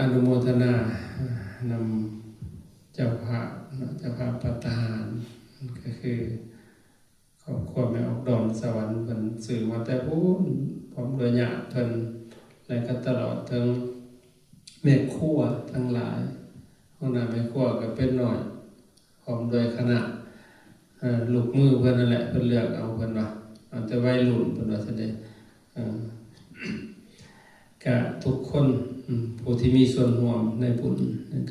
ອະນຸໂມທະນານຳເຈົ້າພາບເນາະ ເຈົ້າພາບພັດຕາຫານ ກໍຄືຄອບຄົວແມ່ອອກດອນສະຫວັນ ເພິ່ນຊື້ມາແຕ່ພຸ້ນ ພ້ອມດ້ວຍຍາດເພິ່ນ ແລະກໍຕະຫຼອດເຖິງແມ່ຄົວທັງຫຼາຍ ຫົວໜ້າແມ່ຄົວກໍເປັນນ້ອຍ ພ້ອມດ້ວຍຄະນະ ເອີ ລູກມືເພິ່ນນັ້ນແຫຼະ ເພິ່ນເລືອກເອົາ ເພິ່ນວ່າ ເອົາແຕ່ໄວລຸ້ນ ເພິ່ນວ່າຊັ້ນເດ ເອີ ກະທຸກຄົນ ອາ ຜູ້ທີ່ມີສ່ວນຮ່ວມໃນບຸນ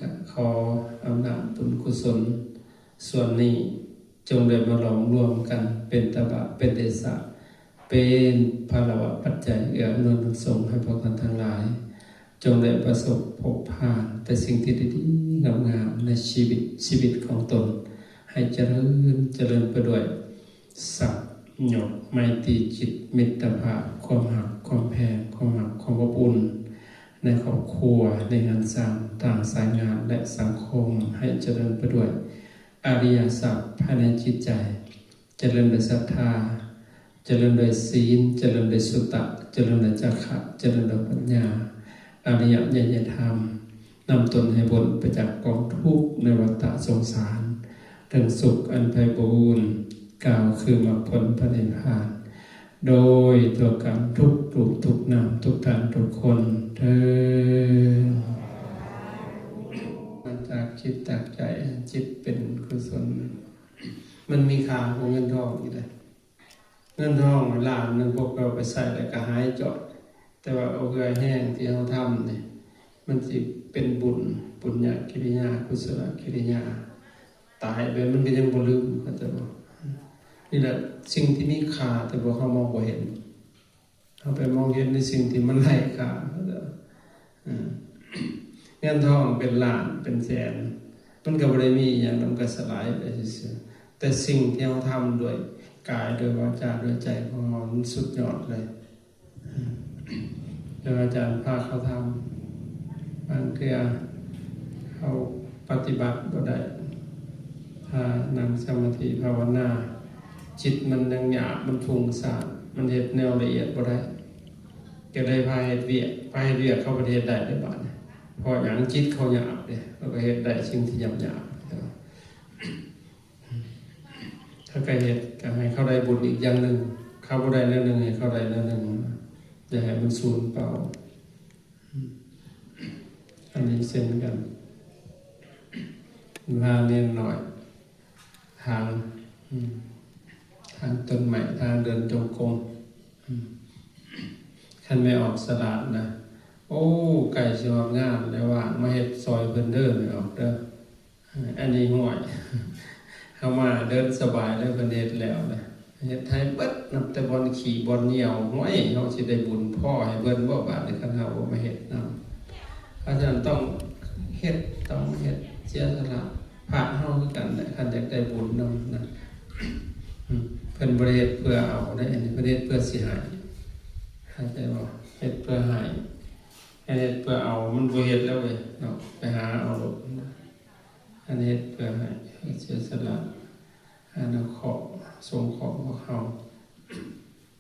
ກະຂໍອຳນາດບຸນກຸສົນສ່ວນນີ້ ຈົ່ງໄດ້ມາຫຼອມລວມກັນເປັນຕະບະ ເປັນເດຊະ ເປັນພາລະວະປັດໄຈເອື້ອອຳນວຍໜູນສົ່ງໃຫ້ພວກທ່ານທັງຫຼາຍ ຈົ່ງໄດ້ປະສົບພົບຜ່ານແຕ່ສິ່ງທີ່ດີໆງາມໆໃນຊີວິດ ຊີວິດຂອງຕົນ ໃຫ້ຈະເລີນ ຈະເລີນໄປດ້ວຍສັກຍົກໄມຕີຈິດ ມິດຕະພາບ ຄວາມຮັກ ຄວາມແພງ ຄວາມຮັກ ຄວາມອົບອຸ່ນ ໃນຄອບຄົວ ໃນເຮືອນຊານ ທາງສາຍງານ ແລະ ສັງຄົມ ໃຫ້ຈະເລີນໄປດ້ວຍອະລິຍະຊັບພາຍໃນຈິດໃຈ ຈະເລີນດ້ວຍສັດທາ ຈະເລີນດ້ວຍສີນ ຈະເລີນດ້ວຍສຸຕະ ຈະເລີນດ້ວຍຈາຄະ ຈະເລີນດ້ວຍປັນຍາ ອະລິຍະຍະຍະທຳ ນຳຕົນໃຫ້ພົ້ນໄປຈາກກອງທຸກໃນວັດຕະສົງສານ ເຖິງສຸກອັນໄພບູນ ກ່າວຄືມັກຜົນພະນິບພານ ໂດຍທົ່ວກັນທຸກຮູບທຸກນາມ ທຸກທ່ານທຸກຄົນເທີ້ນ. ມາຈາກຈິດຈາກໃຈ ຈິດເປັນກຸສົນ ມັນມີຄ່າກວ່າເງິນທອງອີກເດ້. ເງິນທອງລ້ານໜຶ່ງ ພວກເຮົາໄປໃຊ້ແລ້ວກໍຫາຍຈອດ, ແຕ່ວ່າເອົາເຫື່ອແຮງທີ່ເຮົາທຳນີ້ ມັນຊິເປັນບຸນ ບຸນຍະກິລິຍາ ກຸສະລະກິລິຍາ ຕາຍໄປມັນກໍຍັງບໍ່ລືມ ເຂົ້າໃຈບໍ່? ນີ້ແຫຼະສິ່ງທີ່ມີຄ່າ ແຕ່ພວກເຮົາມອງບໍ່ເຫັນ. ເຮົາໄປມອງເຫັນໃນສິ່ງທີ່ມັນໄຮ້ຄ່າ ເອີ ເງິນທອງເປັນລ້ານເປັນແສນ ມັນກໍບໍ່ໄດ້ມີຫຍັງ ມັນກໍສະຫຼາຍໄປຊື່ໆ ແຕ່ສິ່ງທີ່ເຮົາທຳດ້ວຍກາຍ ດ້ວຍວາຈາ ດ້ວຍໃຈຂອງເຮົາ ມັນສຸດຍອດເລີຍ. ເອີ ອາຈານພາເຂົາທຳ ບາງເທື່ອເຮົາປະຕິບັດບໍ່ໄດ້ ຖ້ານັ່ງສະມາທິພາວະນາ ຈິດມັນຍັງຫຍາບ ມັນຟຸ້ງສ້ານ ມັນເຮັດແນວລະອຽດບໍ່ໄດ້ ກໍໄດ້ພາເຮັດວຽກ ພາເຮັດວຽກເຂົາບໍ່ໄດ້ເຮັດໄດ້ເດ້ບາດນີ້ ເພາະຫຍັງ? ຈິດເຂົາຫຍາບເດ້ ເຂົາກໍເຮັດໄດ້ສິ່ງທີ່ຫຍາບໆ ເຂົາກໍເຮັດ ກໍໃຫ້ເຂົາໄດ້ບຸນອີກຢ່າງໜຶ່ງ ເຂົາບໍ່ໄດ້ແນວໜຶ່ງ ໃຫ້ເຂົາໄດ້ແນວໜຶ່ງ ຢ່າໃຫ້ມັນສູນເປົ່າ. ອັນນີ້ເຊັ່ນກັນ ພາເນນນ້ອຍ ທາງ ທາງຕົ້ນໄມ້ ທາງເດີນຈົງກົມ ຄັນແມ່ອອກສະຫຼາດນະ ໂອ້ ໃກ້ຊິຮອດງານແລ້ວ ວ່າງມາເຮັດຊ່ອຍເພິ່ນເດີ ແມ່ອອກເດີ. ອັນນີ້ ຫ້ວຍ ເຮົາມາເດີນສະບາຍແລ້ວ ເພິ່ນເຮັດແລ້ວນະ ເຮັດໃຫ້ເບິດ ນັບແຕ່ບ່ອນຂີ້ບ່ອນຍ່ຽວ ຫ້ວຍ ເຮົາຊິໄດ້ບຸນພໍໃຫ້ເພິ່ນບໍ່ບາດນີ້ ຄັນເຮົາບໍ່ມາເຮັດນຳ. ເພາະສະນັ້ນຕ້ອງເຮັດ ຕ້ອງເຮັດ ເສຍສະຫຼະ. ພະເຮົາຄືກັນແຫຼະ ຄັນຢາກໄດ້ບຸນນຳນະ ເພິ່ນບໍ່ໄດ້ເຮັດເພື່ອເອົາເດ້ ອັນນີ້ເພິ່ນເຮັດເພື່ອຊິໃຫ້ ເຂົ້າໃຈບໍ່? ເຮັດເພື່ອໃຫ້ ຄັນເຮັດເພື່ອເອົາ ມັນບໍ່ເຮັດແລ້ວເວີຍເນາະ ໄປຫາເອົາໂລດ. ອັນເຮັດເພື່ອໃຫ້ ເຮັດເສຍສະຫຼະ ອະນຸເຄາະ ສົງເຄາະພວກເຮົາ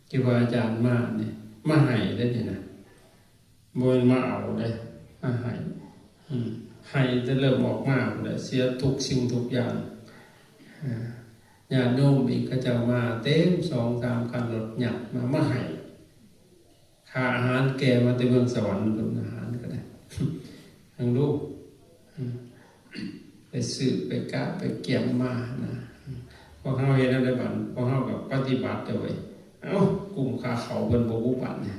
ທີ່ວ່າອາຈານມານີ້ ມາໃຫ້ເດ້ນີ້ນະ ບໍ່ແມ່ນມາເອົາເດ້ ມາໃຫ້ ອືມ ໃຫ້ແຕ່ເລີ່ມອອກມາພຸ້ນແຫຼະ ເສຍທຸກສິ່ງທຸກຢ່າງ. ອາ ຍາດໂຍມອີກ ເຂົາເຈົ້າມາເຕັມ ສອງສາມຄັນລົດ ຍັດມາ ມາໃຫ້ ຄ່າອາຫານແກ່ມາແຕ່ເມືອງສະຫວັນພຸ້ນ ອາຫານກໍໄດ້ ເບິ່ງດູ ໄປຊື້ໄປກະໄປກຽມມານະ. ພວກເຮົາເຮັດແນວໃດບັດ? ພວກເຮົາກໍປະຕິບັດເດີ້ເວີຍ. ເອົ້າ ກຸ້ມຄ່າເຂົ້າເພິ່ນບໍ່ບຸບັດນີ້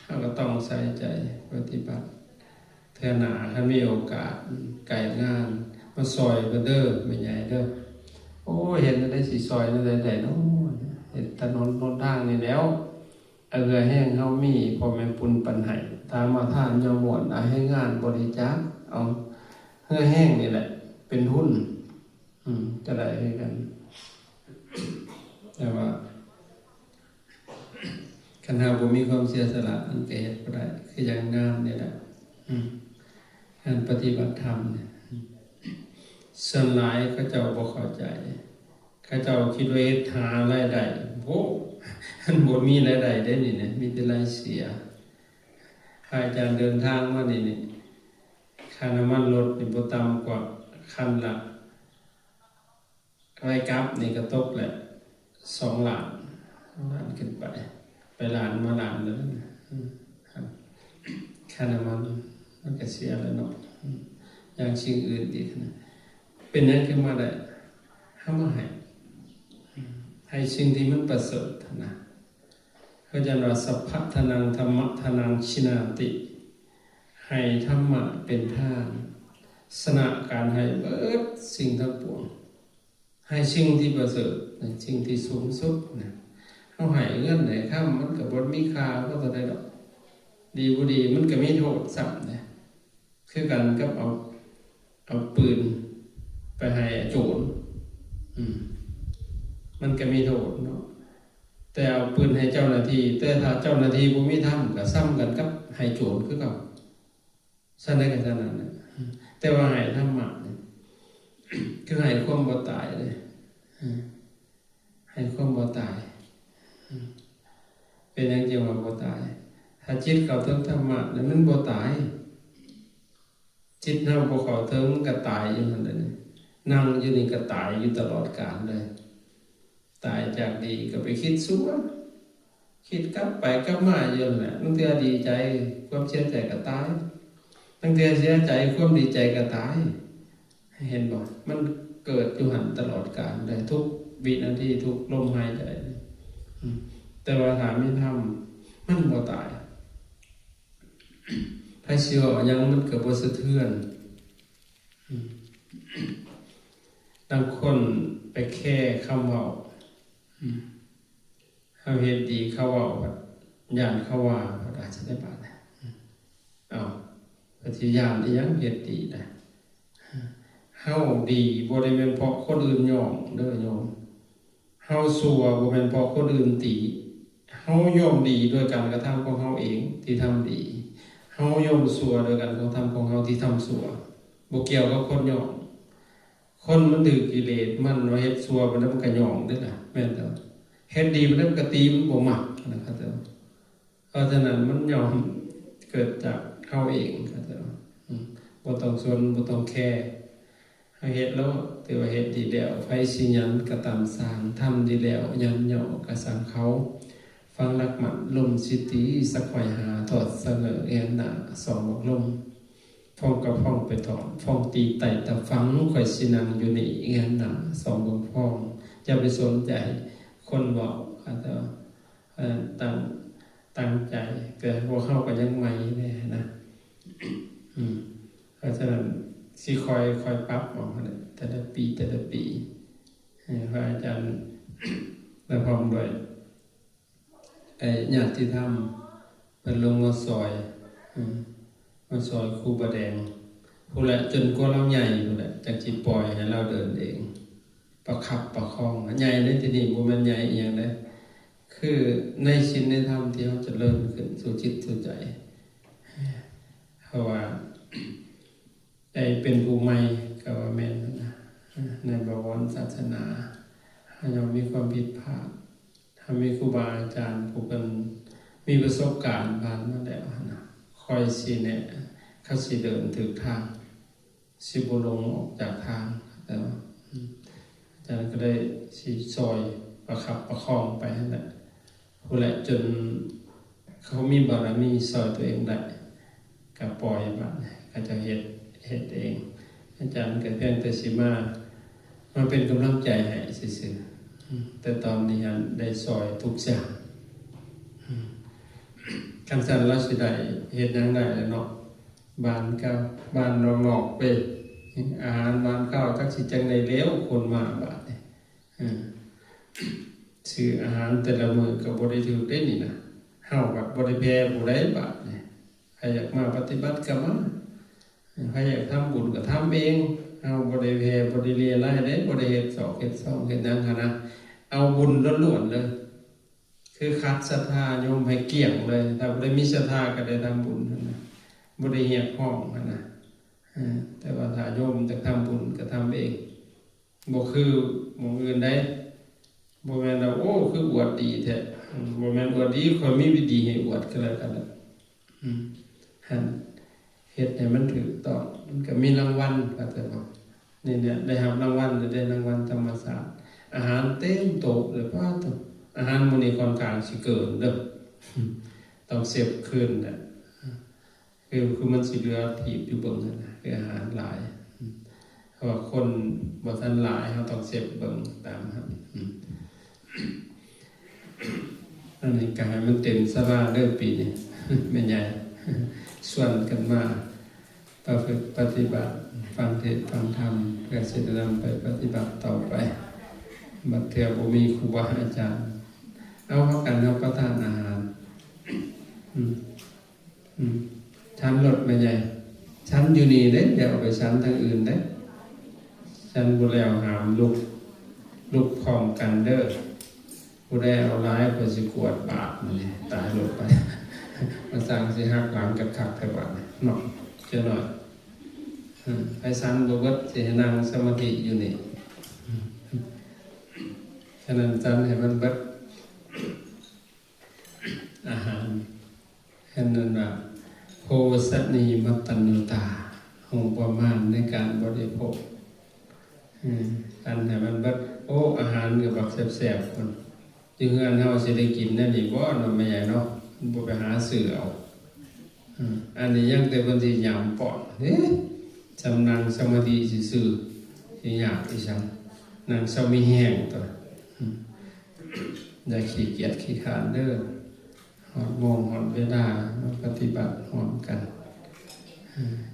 ເຮົາກໍຕ້ອງໃສ່ໃຈປະຕິບັດ. ເທື່ອໜ້າຄັນມີໂອກາດ ໃກ້ງານ ມາຊ່ອຍເພິ່ນເດີ້ ແມ່ໃຫຍ່ເດີ້. ໂອ້ຍ ເຮັດແນວໃດຊິຊ່ອຍແນວໃດໄດ້ເນາະ? ເຮັດຖະໜົນຫົນທາງນີ້ແຫຼ້ວ. ເອົາເຫື່ອແຮງເຮົາມີ ພໍ່ແມ່ປຸນປັນໃຫ້ ທາງມາທານຍອມມ່ວນ ອາ ໃຫ້ງານບໍລິຈາກ ເອົາເຫື່ອແຮງນີ້ແຫຼະເປັນທຶນ ອືມ ກໍໄດ້ຄືກັນ. ແຕ່ວ່າຄັນເຮົາບໍ່ມີຄວາມເສຍສະຫຼະ ມັນກໍເຮັດບໍ່ໄດ້ ຄືຢ່າງງານນີ້ແຫຼະ ອືມ ງານປະຕິບັດທຳນີ້ ສ່ວນຫຼາຍເຂົາເຈົ້າບໍ່ເຂົ້າໃຈ. ເຂົາເຈົ້າຄິດວ່າເຮັດຫາລາຍໄດ້ ໂອ້ ມັນບໍ່ມີລາຍໄດ້ເດ້ນີ້ນະ ມີແຕ່ລາຍເສຍ. ພະອາຈານເດີນທາງມານີ້ນີ້ ຄ່ານ້ຳມັນລົດນີ້ບໍ່ຕ່ຳກວ່າຄັນລະ ໄປກັບນີ້ກໍຕົກແຫຼະສອງລ້ານ ລ້ານຂຶ້ນໄປ ໄປລ້ານມາລ້ານເດີ ອືມ ຄ່ານ້ຳມັນມັນກໍເສຍແລ້ວເນາະ ອືມ ຢ່າງສິ່ງອື່ນອີກນະ ເປັນຫຍັງຄືມາໄດ້? ເຮົາມາໃຫ້ ອືມ ໃຫ້ສິ່ງທີ່ມັນປະເສີດຫັ້ນນະ ເຂົາເອີ້ນວ່າ ສັບພະທານັງ ທຳມະທານັງ ຊິນາຕິ ໃຫ້ທຳມະເປັນທານ ຊະນະການໃຫ້ເບິດສິ່ງທັງປວງ ໃຫ້ສິ່ງທີ່ປະເສີດ ໃຫ້ສິ່ງທີ່ສູງສຸດນະ ເຮົາໃຫ້ເງິນໃຫ້ຄຳ ມັນກໍບໍ່ມີຄ່າພໍເທົ່າໃດດອກ ດີບໍ່ດີມັນກໍມີໂທດຊ້ຳນະ ຄືກັນກັບເອົາ ເອົາປືນໄປໃຫ້ໂຈນ ອືມ ມັນກໍມີໂທດເນາະ ແຕ່ເອົາປືນໃຫ້ເຈົ້າໜ້າທີ່ ແຕ່ຖ້າເຈົ້າໜ້າທີ່ບໍ່ມີທຳ ກໍຊ້ຳກັນກັບໃຫ້ໂຈນຄືເກົ່າ ຊັ້ນໃດກໍຊັ້ນນັ້ນແຫຼະ ແຕ່ວ່າໃຫ້ທຳມະນີ້ ຄືໃຫ້ຄວາມບໍ່ຕາຍເດ້ ໃຫ້ຄວາມບໍ່ຕາຍ ເປັນຫຍັງຈຶ່ງວ່າບໍ່ຕາຍ? ຖ້າຈິດເຂົ້າເຖິງທຳມະແລ້ວມັນບໍ່ຕາຍ ຈິດເຮົາບໍ່ເຂົ້າເຖິງ ມັນກໍຕາຍຢູ່ຫັ້ນແຫຼະ ນັ່ງຢູ່ນີ້ກໍຕາຍຢູ່ຕະຫຼອດການເລີຍ ຕາຍຈາກດີກໍໄປຄິດຊົ່ວ ຄິດກັບໄປກັບມາຢູ່ຫັ້ນແຫຼະ ລາງເທື່ອດີໃຈ ຄວາມເສຍໃຈກໍຕາຍ ລາງເທື່ອເສຍໃຈ ຄວາມດີໃຈກໍຕາຍ ເຫັນບໍ່? ມັນເກີດຢູ່ຫັ້ນຕະຫຼອດການເລີຍ ທຸກວິນາທີ ທຸກລົມຫາຍໃຈ ອືມ ແຕ່ວ່າຖ້າມີທຳ ມັນບໍ່ຕາຍ ໃຜຊິເວົ້າຫຍັງມັນກໍບໍ່ສະເທືອນ ອືມ ລາງຄົນໄປແຄຄຳເວົ້າ ອືມ ເຮົາເຮັດດີເຂົາເວົ້າ ຢ້ານເຂົາວ່າ ເຮົາກໍຊິໄດ້ບາດ ເອົ້າ ເພິ່ນຊິຢ້ານອີ່ຫຍັງ ເຮັດດີນະ ເຮົາດີບໍ່ໄດ້ແມ່ນເພາະຄົນອື່ນຍ້ອງເດີໂຍມ ເຮົາຊົ່ວບໍ່ແມ່ນເພາະຄົນອື່ນຕິ ເຮົາຍ່ອມດີດ້ວຍການກະທຳຂອງເຮົາເອງທີ່ທຳດີ ເຮົາຍ່ອມຊົ່ວດ້ວຍການກະທຳຂອງເຮົາທີ່ທຳຊົ່ວ ບໍ່ກ່ຽວກັບຄົນຍ້ອງ ຄົນມັນຖືກກິເລດ ມັນວ່າເຮັດຊົ່ວປານໃດມັນກໍຍ້ອງເດ້ລະ ແມ່ນແຕ່ວ່າເຮັດດີປານໃດມັນກໍຕິ ມັນບໍ່ມັກນະ ເຂົາເຈົ້າ ເພາະສະນັ້ນມັນຍ່ອມເກີດຈາກເຮົາເອງ ເຂົາເຈົ້າ ອືມ ບໍ່ຕ້ອງສົນ ບໍ່ຕ້ອງແຄ ເຮົາເຮັດໂລດ ຖືວ່າເຮັດດີແລ້ວ ໃຜຊິຫຍັນກໍຕາມຊ່າງ ທຳດີແລ້ວຫຍັນຍໍ້ກໍຊ່າງເຂົາ ຝັງຫຼັກໝັ້ນລົມສິດດີ ສັກຂ້ອຍຫາທອດສະເຫງືອນໜ້າ ສ່ອງເບິ່ງລົມ ຟອງກະຟອງໄປຖອນ ຟອງຕີໄຕ້ຕາຝັ່ງ ຂ້ອຍຊິນັ່ງຢູ່ນີ້ເງືອນໜ້າ ສ່ອງເບິ່ງຟອງ ຢ່າໄປສົນໃຈຄົນເວົ້າ ເຂົາເຈົ້າ ເອີ ຕັ້ງ ຕັ້ງໃຈ ແຕ່ພວກເຮົາກໍຍັງໃໝ່ແດ່ນະ ອືມ ເພາະສະນັ້ນຊິຄ່ອຍ ຄ່ອຍປັບເອົາຫັ້ນແຫຼະ ແຕ່ລະປີ ແຕ່ລະປີ ໃຫ້ພະອາຈານ ແລະ ພ້ອມດ້ວຍ ໄອ້ຍາດຕິທຳເພິ່ນລົງມາຊ່ອຍ ອືມ ມາຊ່ອຍຄູບາແດງ ພຸ້ນແຫຼະ ຈົນກວ່າລາວໃຫຍ່ພຸ້ນແຫຼະ ຈັ່ງຊິປ່ອຍໃຫ້ລາວເດີນເອງ ປະຄັບປະຄອງ ໃຫຍ່ໃນທີ່ນີ້ບໍ່ແມ່ນໃຫຍ່ອີ່ຫຍັງເດ້ ຄືໃນສິນໃນທຳທີ່ເຮົາຈະເລີນຂຶ້ນສູ່ຈິດສູ່ໃຈ ເພາະວ່າ ໄດ້ເປັນຜູ້ໃໝ່ກໍວ່າແມ່ນນະ ໃນບະວອນສາສະໜາ ເຮົາຍ່ອມມີຄວາມຜິດພາດ ເຮົາມີຄູບາອາຈານຜູ້ເພິ່ນມີປະສົບການຜ່ານມາແລ້ວຫັ້ນນະ ຄອຍຊີ້ແນະ ເຂົາຊິເດີນຖືກທາງ ຊິບໍ່ຫຼົງອອກຈາກທາງ ແຕ່ວ່າ ອາຈານກໍໄດ້ຊິຊ່ອຍປະຄັບປະຄອງໄປຫັ້ນແຫຼະ ພຸ້ນແຫຼະ ຈົນເຂົາມີບາລະມີຊ່ອຍຕົວເອງໄດ້ ກໍປ່ອຍບາດນີ້ ເຂົາເຈົ້າເຮັດ ເຮັດເອງ ອາຈານກໍພຽງແຕ່ຊິມາ ມາເປັນກຳລັງໃຈໃຫ້ຊື່ໆ ອືມ ແຕ່ຕອນນີ້ຫັ້ນໄດ້ຊ່ອຍທຸກຢ່າງ ອືມ ຄັນຊັ້ນລາວຊິໄດ້ເຮັດຫຍັງໄດ້ແລ້ວເນາະ ບ້ານເກົ່າ ບ້ານນອກໆ ເວີຍ ອາຫານຫວານຄາວ ຈັກຊິຈັ່ງໃດແລ້ວ ຄົນມາບາດນີ້ ເອີ ຊື້ອາຫານແຕ່ລະມື້ກໍບໍ່ໄດ້ຖືກເດ້ນີ້ນະ ເຮົາບັດບໍ່ໄດ້ແຜ່ຜູ້ໃດບາດນີ້ ໃຜຢາກມາປະຕິບັດກໍມາ ໃຜຢາກທຳບຸນກໍທຳເອງ ເຮົາບໍ່ໄດ້ແຜ່ ບໍ່ໄດ້ເລຍລາຍເດ້ ບໍ່ໄດ້ເຮັດຊອກເຮັດຊ່ອງເຮັດຫຍັງຫັ້ນນະ ເອົາບຸນລ້ວນໆ ເລີຍ ຄືຂັດສັດທາໂຍມໃຫ້ກ້ຽງເລີຍ ຖ້າຜູ້ໃດມີສັດທາກໍໄດ້ທຳບຸນຫັ້ນນະ ບໍ່ໄດ້ຮຽກຮ້ອງຫັ້ນນະ ເອີ ແຕ່ວ່າຖ້າໂຍມຈະທຳບຸນກໍທຳເອງ ບໍ່ຄືໝ່ອງອື່ນໃດ ບໍ່ແມ່ນວ່າ ໂອ້ ຄືອວດດີແທ້ ອືມ ບໍ່ແມ່ນອວດດີ ຂ້ອຍມີດີໃຫ້ອວດກໍແລ້ວກັນ ອືມ ຫັ້ນ ເຮັດໃຫ້ມັນຖືກຕ້ອງ ມັນກໍມີລາງວັນ ເຂົ້າໃຈບໍ່? ນີ້ແຫຼະ ໄດ້ຮັບລາງວັນ ໄດ້ລາງວັນທຳມະຊາດ ອາຫານເຕັມໂຕະເລີຍ ປ້າໂທ້ ອາຫານມື້ນີ້ຂ້ອນຂ້າງຊິເກີນເດີ້ ຕ້ອງເຊັບຄືນແຫຼະ ຄື ຄືມັນຊິເຫຼືອຖີບຢູ່ເບິ່ງຫັ້ນນະ ຄືອາຫານຫຼາຍ ເພາະວ່າຄົນບໍ່ທັນຫຼາຍ ເຮົາຕ້ອງເຊັບເບິ່ງຕາມຫັ້ນ ອັນນີ້ກໍໃຫ້ມັນເຕັມສາລາເດີ້ປີນີ້ ແມ່ໃຫຍ່ຊວນກັນມາປະພຶດປະຕິບັດ ຟັງເທດຟັງທຳ ເພື່ອຊິໄດ້ນຳໄປປະຕິບັດຕໍ່ໄປ ບາງເທື່ອບໍ່ມີຄູບາອາຈານ ເອົາ ພາກັນຮັບປະທານອາຫານ ອືມ ອືມ ສັນໂລດແມ່ໃຫຍ່ ສັນຢູ່ນີ້ເດ້ ຢ່າເອົາໄປສັນທາງອື່ນເດ້ ສັນບໍ່ແລ້ວຫ້າມລຸກ ລຸກພ້ອມກັນເດີ້ ຜູ້ໃດເອົາຫຼາຍ ຂ້ອຍຊິກວດບາດມື້ນີ້ ຕາຍໂລດໄປ ມາສ້າງຊິຫັກຫຼັງກັນຄັກແທ້ບາດນີ້ເນາະ ເຈົ້ານ້ອຍ ເອີ ໃຜສັນບໍ່ເບິດ ຊິໃຫ້ນັ່ງສະມາທິຢູ່ນີ້ ສະນັ້ນສັນໃຫ້ມັນເບິດ ອາຫານ ເຫັນນັ້ນວ່າ ໂພຊະນີມັດຕັນຍູຕາ ຮູ້ປະມານໃນການບໍລິໂພກ ເອີ ອັນໃຫ້ມັນເບິດ ໂອ້ ອາຫານກໍບັກແຊບໆ ພຸ້ນ ຢູ່ເຮືອນເຮົາຊິໄດ້ກິນແນວນີ້ບໍ່ເນາະ ແມ່ໃຫຍ່ເນາະ ບໍ່ໄປຫາຊື້ເອົາ ເອີ ອັນນີ້ຍັງແຕ່ເພິ່ນຊິຫຍຳປ້ອນ ເອີ ຈຳນັ່ງສະມາທິຊື່ໆ ຊິຍາກອີຫຍັງ ນັ່ງເຊົາມີແຮງຕົວະ ອືມ ຢ່າຂີ້ກຽດຂີ້ຄ້ານເດີ້ ຮອດໂມງຮອດເວລາມາປະຕິບັດຮ່ວມກັນ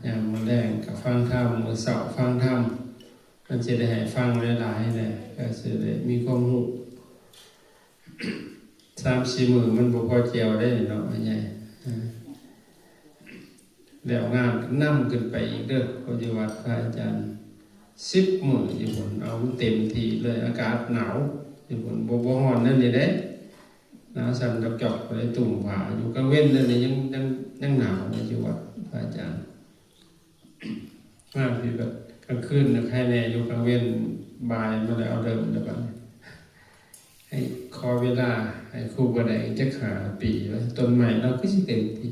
ຍາມມື້ແລງກໍຟັງທຳ ມື້ເຊົ້າຟັງທຳ ມັນຊິໄດ້ໃຫ້ຟັງຫຼາຍໆແດ່ ກໍຊິໄດ້ມີຄວາມຮູ້ ສາມສີ່ມື້ມັນບໍ່ພໍແຈ່ວເດ້ເນາະ ແມ່ໃຫຍ່ ແລ້ວງານນຳຂຶ້ນໄປອີກເດີ້ ເພາະຢູ່ວັດພະອາຈານສິບມື້ຢູ່ພຸ້ນ ເອົາເຕັມທີ່ເລີຍ ອາກາດໜາວຢູ່ພຸ້ນ ບໍ່ ບໍ່ຮ້ອນແນວນີ້ເດ້ ໜາວສັ່ນຈອກໆ ໄດ້ຕຸ້ມຜ້າ ຢູ່ກາງເວັນແນວນີ້ຍັງ ຍັງ ຍັງໜາວເລີຍ ຢູ່ວັດພະອາຈານ ມາພີ້ແບບກາງຄືນນະໄຄແດ່ ຢູ່ກາງເວັນບ່າຍມາແລ້ວ ເລີ່ມແລ້ວບັດນີ້ ໃຫ້ຂໍເວລາໃຫ້ຄູບໍ່ໄດ້ຈັກຫ້າປີ ວ່າຕົ້ນໄມ້ລາວຄືຊິເຕັມທີ່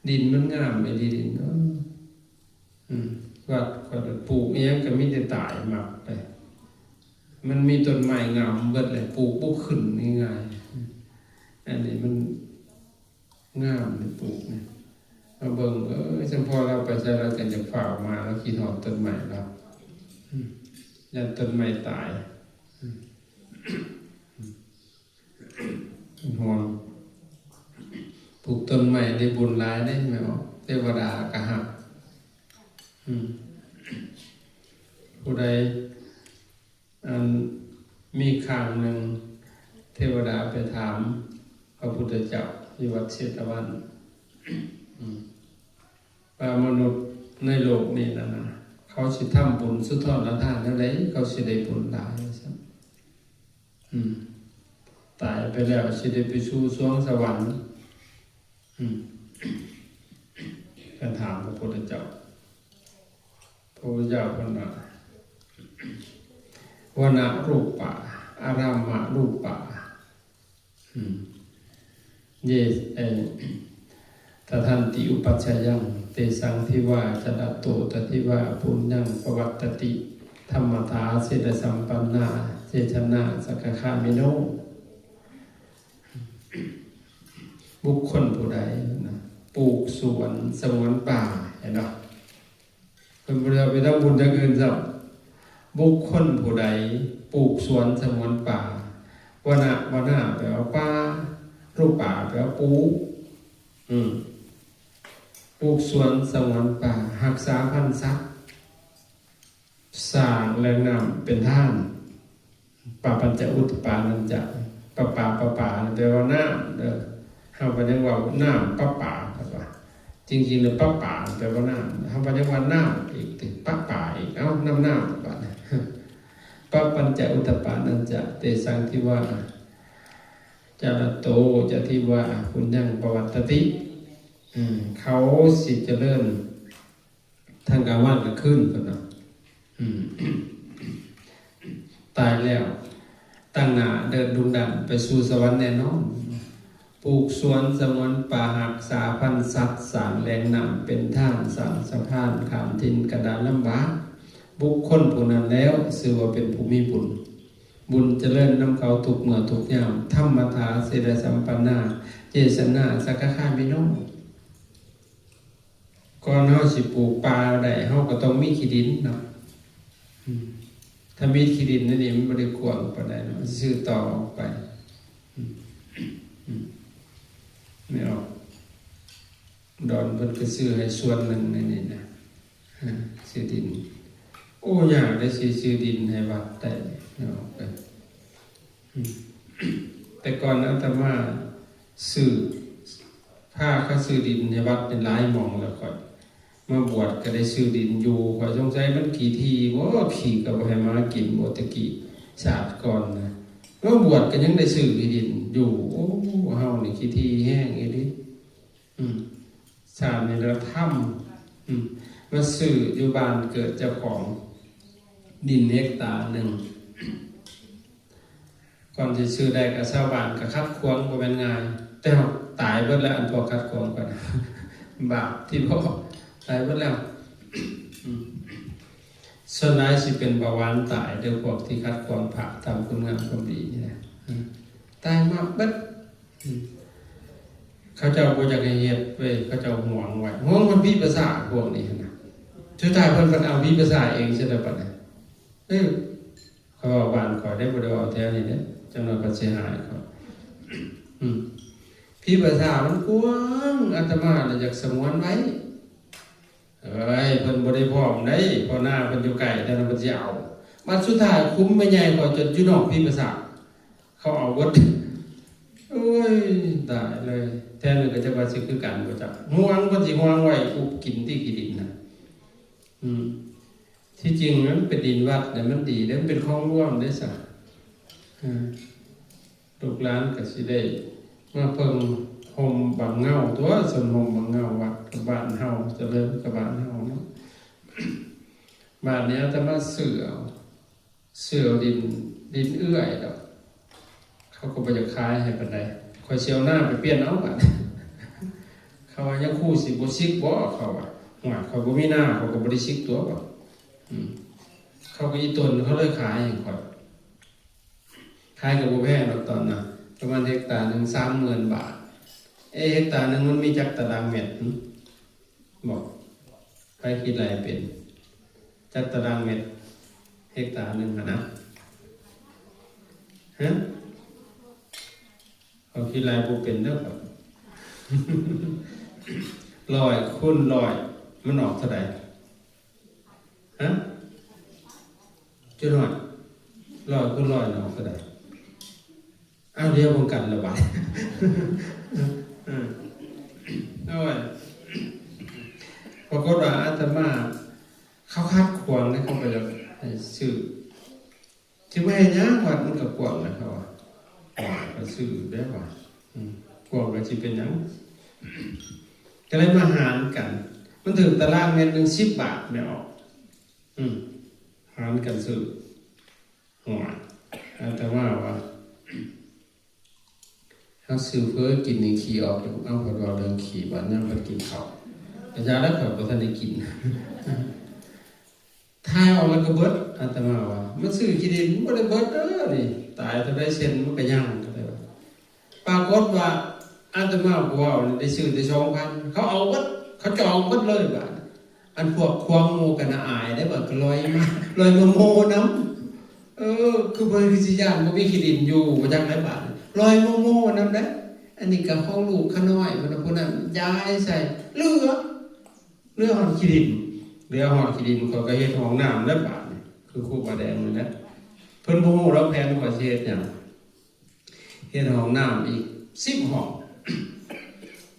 ດິນມັນງາມອີ່ຫຼີ ດິນ ເອີ ອືມ ວັດຂ້ອຍປູກອີ່ຫຍັງກໍມີແຕ່ຕາຍໝັກໄປ ມັນມີຕົ້ນໄມ້ງາມເບິດແຫຼະ ປູກບໍ່ຂຶ້ນງ່າຍໆ ອັນນີ້ມັນ ງາມເດ້ປູກນີ້ ມາເບິ່ງ ເອີ ສຳພໍລາວໄປໃສລາວກໍຢາກຟ້າວມາ ລາວຄິດຮອດຕົ້ນໄມ້ລາວ ອືມ ຢ້ານຕົ້ນໄມ້ຕາຍ ອືມ ເປັນຫ່ວງ ປູກຕົ້ນໄມ້ໄດ້ບຸນຫຼາຍເດ້ແມ່ນບໍ່? ເທວະດາກໍຮັກ ອືມ ຜູ້ໃດ ອັນ ມີຄັ້ງໜຶ່ງ ເທວະດາໄປຖາມພະພຸດທະເຈົ້າຢູ່ວັດເຊຕະວັນ ອືມ ວ່າມະນຸດໃນໂລກນີ້ນັ້ນນະ ເຂົາຊິທຳບຸນສຸນທອນລະທານແນວໃດ ເຂົາຊິໄດ້ບຸນຫຼາຍ ວ່າຊັ້ນ ອືມ ຕາຍໄປແລ້ວຊິໄດ້ໄປສູ່ສວງສະຫວັນ ອືມ ເພິ່ນຖາມພະພຸດທະເຈົ້າ ພະພຸດທະເຈົ້າເພິ່ນວ່າ ວະນະຮູປາ ອາຣາມະຮູປາ ອືມ ເຢ ເອ ຕະທັນຕິອຸປັດຊະຍັງ ເຕສັງທິວາຈະລະໂຕ ຕະທິວາປຸນຍັງປະວັດຕະຕິ ທຳມະທາເສນະສຳປັນນາ ເສຊະນາສັກຄະຄາມິໂນ ບຸກຄົນຜູ້ໃດນະ ປູກສວນສະຫງວນປ່າ ເຫັນບໍ່? ເພິ່ນບໍ່ໄດ້ເອົາໄປທຳບຸນຢ່າງອື່ນຊ້ຳ. ບຸກຄົນຜູ້ໃດປູກສວນສະຫງວນປ່າ ວະນະ ວະນະ ແປວ່າປ່າ ຮູປາ ແປວ່າປູກ ອືມ ປູກສວນສະຫງວນປ່າ ຮັກສາພັນສັດ ສ້າງແຫຼ່ງນ້ຳເປັນທານ ປະປັນຈະອຸດຕະປານັນຈະ ປະປາ ປະປາ ແປວ່ານ້ຳເດີ້ ເຮົາກໍຍັງເວົ້ານ້ຳປະປາ ວ່າ ຈິງໆແລ້ວປະປາແປວ່ານ້ຳ ເຮົາກໍຍັງວ່ານ້ຳອີກຕິ ປະປາອີກ ເອົ້າ ນ້ຳ ນ້ຳ ບາດນີ້ ປະປັນຈະອຸດຕະປານັນຈະ ເຕສັງທິວາຈະລະໂຕ ຈະທິວາປຸນຍັງປະວັດຕະຕິ ເຂົາຊິຈະເລີນ ທັງກາງວັນກາງຄືນ ເພິ່ນວ່າ ອືມ ຕາຍແລ້ວ ຕັ້ງໜ້າເດີນດຸ່ງດັນໄປສູ່ສະຫວັນແນ່ນອນ. ເພ ປູກສວນສະຫງວນປ່າ, ຮັກສາພັນສັດ, ສ້າງແຫຼ່ງນ້ຳເປັນທາງ, ສ້າງສະພານຂ້າມຖິ່ນກັນດານລຳບາກ, ບຸກຄົນຜູ້ນັ້ນແລ້ວ ຊື່ວ່າເປັນຜູ້ມີບຸນ. ບຸນຈະເລີນນຳເຂົາທຸກເມື່ອທຸກຍາມ, ທຳມະທາສິລະສຳປັນນາ, ເຈສະນາສັກກະຄາມິໂນ. ກ່ອນເຮົາຊິປູກປ່າໄດ້ ເຮົາກໍຕ້ອງມີຂີ້ດິນເນາະ. ອືມ ຖ້າມີຂີ້ດິນແນວນີ້ ມັນບໍ່ໄດ້ກວ້າງປານໃດເນາະ, ຊື້ຕໍ່ອອກໄປ. ອືມ ອືມ ແມ່ນອອກ ດອນເພິ່ນກໍຊື້ໃຫ້ສ່ວນໜຶ່ງໃນນີ້ນະ, ອາ ຊື້ດິນ. ໂອ້ ຍາກເດ້ ຊິຊື້ດິນໃຫ້ວັດໄດ້ ແມ່ນອອກ. ອືມ ແຕ່ກ່ອນອາດຕະມາຊື້ ພາເຂົາຊື້ດິນໃຫ້ວັດນີ້ຫຼາຍໝ່ອງແລ້ວ. ຂ້ອຍມາບວດກໍໄດ້ຊື້ດິນຢູ່, ຂ້ອຍສົງໄສມັນຂີ້ຖີ່ບໍ ຂີ້ກໍບໍ່ໃຫ້ໝາກິນບໍ ແຕ່ກີ້ຊາດກ່ອນນະ. ມາບວດກໍຍັງໄດ້ຊື້ທີ່ດິນຢູ່. ໂອ້ ເຮົານີ້ຂີ້ຖີ່ແຮງອີ່ຫຼີ. ອືມ ຊາດນີ້ລະທຳ ອືມ ມາຊື້ຢູ່ບ້ານເກີດເຈົ້າຂອງ ດິນເຮັກຕາໜຶ່ງ. ກ່ອນຊິຊື້ໄດ້ກໍຊາວບ້ານກໍຂັດຂວາງ ບໍ່ແມ່ນງ່າຍ, ແຕ່ເຮົາຕາຍເບິດແລ້ວ ອັນພວກຂັດຂວາງກັນ ບາບທີ່ບໍ່ ຕາຍເບິດແລ້ວ. ອືມ ສ່ວນຫຼາຍຊິເປັນເບົາຫວານຕາຍເດີ້ ພວກທີ່ຂັດຂວາງພະທຳຄຸນງາມຄວາມດີນີ້ນະ. ອືມ ຕາຍມາເບິດ. ອືມ ເຂົາເຈົ້າບໍ່ຢາກໃຫ້ເຮັດເວີຍ, ເຂົາເຈົ້າຫວງໄວ້, ຫວງມັນຜີປະສາດພວກນີ້ຫັ້ນນະ. ສຸດທ້າຍເພິ່ນ ເພິ່ນເອົາຜີປະສາດເອງຊະແລ້ວບັດນີ້. ເອີ ຂ້ອຍເວົ້າບ້ານຂ້ອຍເດ້ ບໍ່ໄດ້ເວົ້າແຖວນີ້ເດ້, ຈັກໜ່ອຍເພິ່ນຊິຮ້າຍຂ້ອຍ. ອືມ ຜີປະສາດມັນກວ້າງ, ອາດຕະມາລະຢາກສະຫງວນໄວ້. ເອີຍ ເພິ່ນບໍ່ໄດ້ພ້ອມໃດ໋, ເພາະໜ້າເພິ່ນຢູ່ໃກ້, ແຕ່ນັ້ນເພິ່ນຊິເອົາ. ບັດສຸດທ້າຍຄຸມແມ່ໃຫຍ່ຂ້ອຍຈົນຢູ່ນອກຜີປະສາດ ເຂົາເອົາເບິດ. ໂອ້ຍ ຕາຍເລີຍ. ແຖວນີ້ກໍຈັກວ່າຊິຄືກັນບໍ່ຈັກ, ຫວງ ເພິ່ນຊິຫວງໄວ້ອຸບກິນຕິ ຂີ້ດິນນະ. ອືມ ທີ່ຈິງມັນເປັນດິນວັດນະ ມັນດີເດ້, ມັນເປັນຂອງລວມເດ້ຊະ. ເອີ ລູກຫຼານກໍຊິໄດ້ມາເພິ່ງຮົ່ມບັງເງົາຕົວະ, ຊົມຮົ່ມບັງເງົາວັດກັບບ້ານເຮົາ, ຈະເລີນກັບບ້ານເຮົາເນາະ. ບາດນີ້ອາດຕະມາຊື້ເອົາ ຊື້ເອົາດິນ ດິນເອື້ອຍດອກ, ເຂົາກໍບໍ່ຢາກຂາຍໃຫ້ປານໃດ. ຂ້ອຍຊິເອົານາໄປປ່ຽນເອົາບາດ. ເຂົາວ່າ ຍາຄູຊິບໍ່ສິກບໍ? ເຂົາວ່າ. ໂອ້ຍ ຂ້ອຍບໍ່ມີນາ ຂ້ອຍກໍບໍ່ໄດ້ສິກຕົວະ. ອືມ ເຂົາກໍອີ່ຕົນ ເຂົາເລີຍຂາຍໃຫ້ຂ້ອຍ. ຂາຍກໍບໍ່ແພງດອກຕອນນັ້ນ, ປະມານເຮັກຕາໜຶ່ງສາມໝື່ນບາດ. ເອ ເຮັກຕາໜຶ່ງມັນມີຈັກຕາລາງແມັດ? ຫຶ ບອກ ໃຜຄິດໄລ່ເປັນ? ຈັກຕາລາງແມັດ ເຮັກຕາໜຶ່ງຫັ້ນນະ? ຮະ? ເຂົາຄິດໄລ່ບໍ່ເປັນເດີ້. ຮ້ອຍຄູນຮ້ອຍ ມັນອອກເທົ່າໃດ? ຮະ? ຈຸດຮອດ ຮ້ອຍຄູນຮ້ອຍ ມັນອອກເທົ່າໃດ? ອ້າວ ດຽວເບິ່ງກັນລະບາດ. ເອີ ໂອ້ຍ ປາກົດວ່າອາດຕະມາ ເຂົາຂັດຂວາງເດ້, ເຂົາກໍຢາກໃຫ້ຊື້. ຊິມາເຮັດຫຍັງ? ວັດມັນກໍກວ້າງນະ ເຂົາວ່າ. ເຂົາຊື້ໄດ້ວ່າ ອືມ ກວ້າງກໍຊິເປັນຫຍັງ? ກໍເລີຍມາຫານກັນ, ມັນຖືກຕາລາງແມັດໜຶ່ງສິບບາດແມ່ນອອກ. ອືມ ຫານກັນຊື້. ໂອ້ຍ ອາດຕະມາວ່າ ເຮົາຊື້ເຝີກິນນີ້ຂີ້ອອກ, ເອົາ ເພິ່ນເວົ້າເລື່ອງຂີ້ ບາດຍາມເພິ່ນກິນເຂົ້າ ອາຈານ ແລ້ວຂ້ອຍບໍ່ທັນໄດ້ກິນ ຖ່າຍອອກແລ້ວກໍເບິດ. ອາດຕະມາວ່າ ມາຊື້ຂີ້ດິນບໍ່ໄດ້ເບິດເດີນີ້, ຕາຍເທົ່າໃດເຊັນມັນກໍຍັງ. ກໍເລີຍວ່າ ປາກົດວ່າອາດຕະມາຜູ້ເວົ້ານີ້ໄດ້ຊື້ແຕ່ສອງພັນ, ເຂົາເອົາເບິດ, ເຂົາຈອງເບິດເລີຍບາດ. ອັນພວກຂວາງໝູ່ກໍໜ້າອາຍເດ້, ບາດກໍລອຍມາ ລອຍມາໂມ້ນຳ. ເອີ ຄືເພິ່ນຄືຊິຢ້ານບໍ່ມີຂີ້ດິນຢູ່ ບໍ່ຈັກໄດ໋ບາດ, ລອຍມາໂມ້ນຳເດ້. ອັນນີ້ກໍຂອງລູກຂ້ານ້ອຍ ເພິ່ນວ່າ ຜູ້ນັ້ນຢາຍໃສ່ ເຫຼືອ ເຫຼືອຮອດຂີ້ດິນ, ເຫຼືອຮອດຂີ້ດິນ ຂ້ອຍກໍເຮັດຫ້ອງນ້ຳແລ້ວບາດນີ້ ຄືຄູບາແດງນີ້ແຫຼະ. ເພິ່ນບໍ່ຮູ້ດອກແຜນຂ້ອຍຊິເຮັດຫຍັງ, ເຮັດຫ້ອງນ້ຳອີກສິບຫ້ອງ.